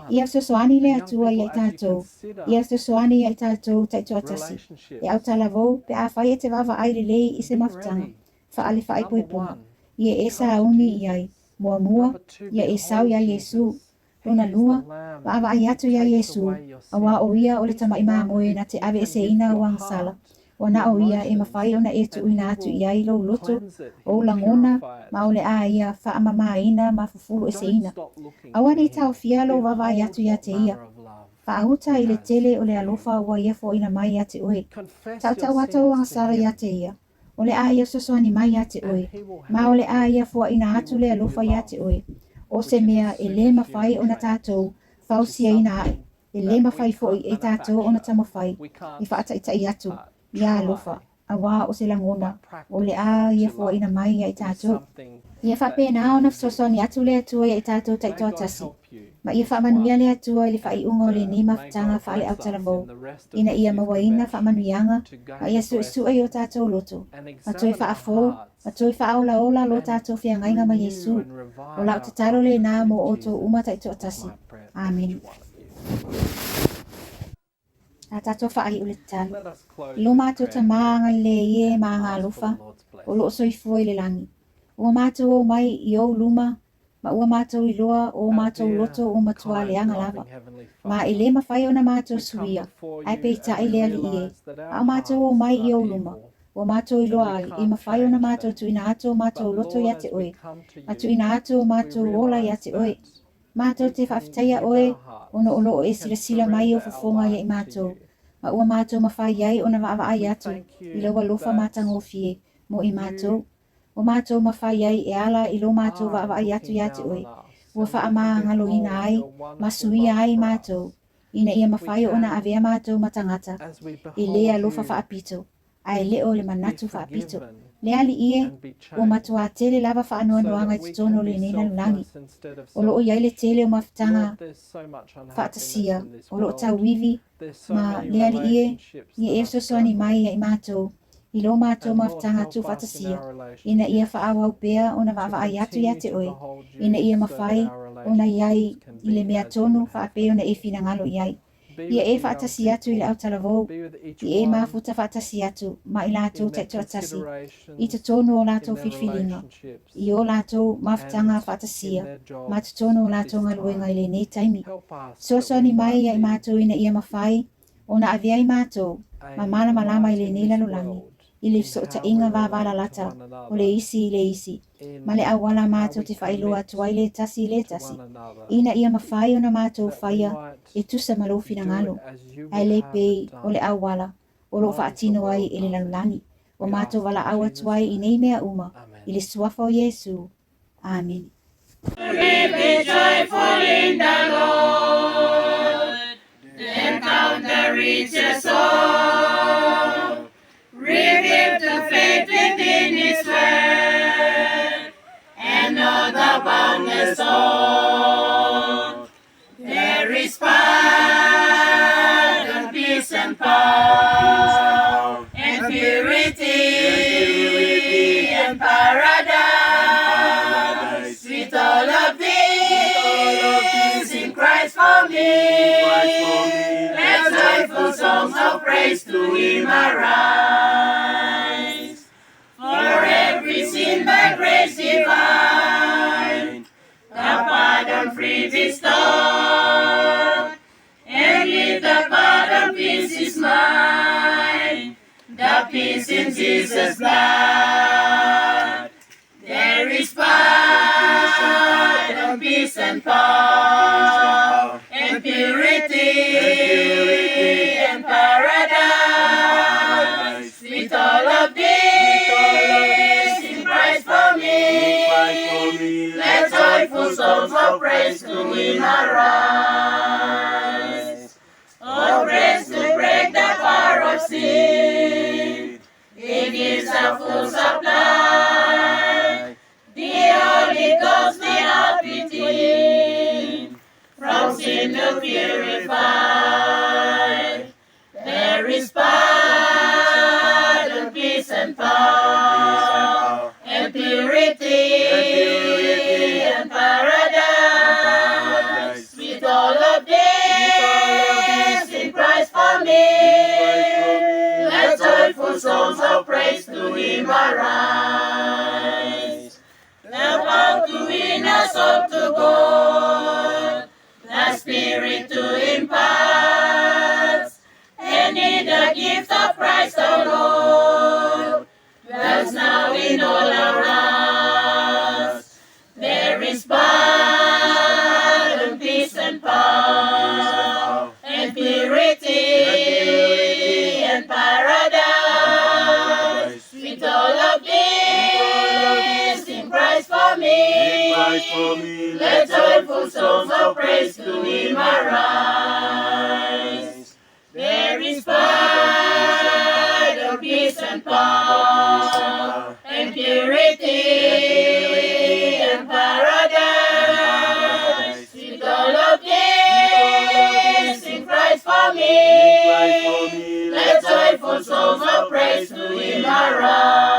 Ia fesoasoani le Atua ia i tatou, ia fesoasoani ia i tatou taitoatasi, e autalavou pe afai e te vaavaai lelei i se mafutaga faale-faaipoipoga, ia e sauni i ai, muamua, ia e sau iā Iesū. Lona lua, vaavaai atu iā Iesū, auā o ia o le tamaʻi mamoe na te aveeseina ou agasala, ua na o ia e mafai ona e tuuina atu i ai lou loto, ou lagona, ma o le a ia faamamāina ma fufulueseina. Aua ne i taofia lou vaavaai atu iā te ia. Faauta i le tele o le alofa ua ia foaina mai iā te oe. Tautau atu ou agasala iā te ia. O le a ia fesoasoani mai iā te oe, ma o le a ia foaina atu le alofa iā te oe, o se mea e lē mafai ona tatou fausiaina aʻe, e lē mafai foʻi e tatou ona taumafai e faataʻitaʻi atu ia alofa, auā o se lagona o le a ia foaina mai ia i tatou. Ia faapena ona fesoasoani atu le Atua ia i tatou taitoatasi, ma ia faamanuia le Atua i le faaiuga o lenei mafutaga faale-autalavou, ina ia mauaina faamanuiaga ma ia suesue i o tatou loto, ma toe faafou, ma toe faaolaola lo tatou feagaiga ma Iesu. O lau tatalo lenā mo outou uma taitoatasi. Amene. A tatou faaiu le tatalo. I lo matou Tamā agalelei e ma agaalofa, o lo o soifua i le lagi. Ua matou o mai i ou luma, ma ua matou iloa o matou loto ua matua leaga lava. Ma e lē mafai ona matou suia, ae peitai le Alii e, a o matou o mai i ou luma, ua matou iloa ai, e mafai ona matou tuuina atu o matou loto ia te oe, ma tuuina atu o matou ola ia te oe. Matou te faafetaia oe ona o lo o e silasila mai i ou fofoga ia i matou, ma ua matou mafai ai ona vaavaai atu i lou alofa matagofie mo i matou. Ua matou mafai ai e ala i lo matou vaavaai atu iā te oe, ua faamagaloina ai ma suia ai matou, ina ia mafai ona avea matou ma tagata i le alofa faapito, ae le o le manatu faapito. Le Alii e, ua matuā tele lava faanoanoaga i totonu o lenei lalolagi. O lo o i ai le tele o mafutaga faatasia o lo o tauivi ma le Alii e, ia e fesoasoani mai ia i matou i lo matou mafutaga tuufaatasia, ina ia faaauau pea ona vaavaai atu ia te oe, ina ia mafai ona i ai i le mea tonu faapei ona e finagalo i ai. Ia e faatasi atu i le autalavou, ia e mafuta faatasi atu ma i latou taitoatasi i totonu o latou filifiliga, i o latou mafutaga faatasia ma totonu o latou galuega i lenei taimi. Fesoasoani mai ia i matou ina ia mafai ona avea i matou ma malamalama i lenei lalolagi i le fesootaiga vavalalata o le isi i le isi, ma le auala matou te faailoa atu ai le tasi i le tasi, ina ia mafai ona matou faia e tusa ma lou finagalo, ae le pei o le auala o lo o faatino ai e le lalolagi. Ua matou valaau atu ai i nei mea uma i le suafa o Iesu. Amene. Be joyful in the Lord, then count the riches all. Reveal to faith within His word, and know the boundless all. There is pardon, peace and power, and purity and paradise. With all of these in Christ for me. Let joyful songs of praise to Him arise. For every sin by grace divine, the pardon free bestowed, and with the pardon peace is mine, the peace in Jesus' blood. There is pardon, peace and power, and purity and paradise. With all of these in Christ for me, let joyful songs of praise to Him arise. is a full supply. The Holy Ghost without pity, from sin to purify. There is pardon, peace and power, and purity and paradise. With all of this in Christ for me, let joyful songs of praise to Him arise. The power to win us all to God, the Spirit to impart, and in the gift of Christ our Lord, dwells now in all our hearts. There is pardon, peace and power, and purity and paradise. With all of this in Christ for me, let joyful songs of praise to Him arise. There is pardon, peace and power, and purity and paradise. With all of this in Christ for me, let joyful songs of praise to Him arise.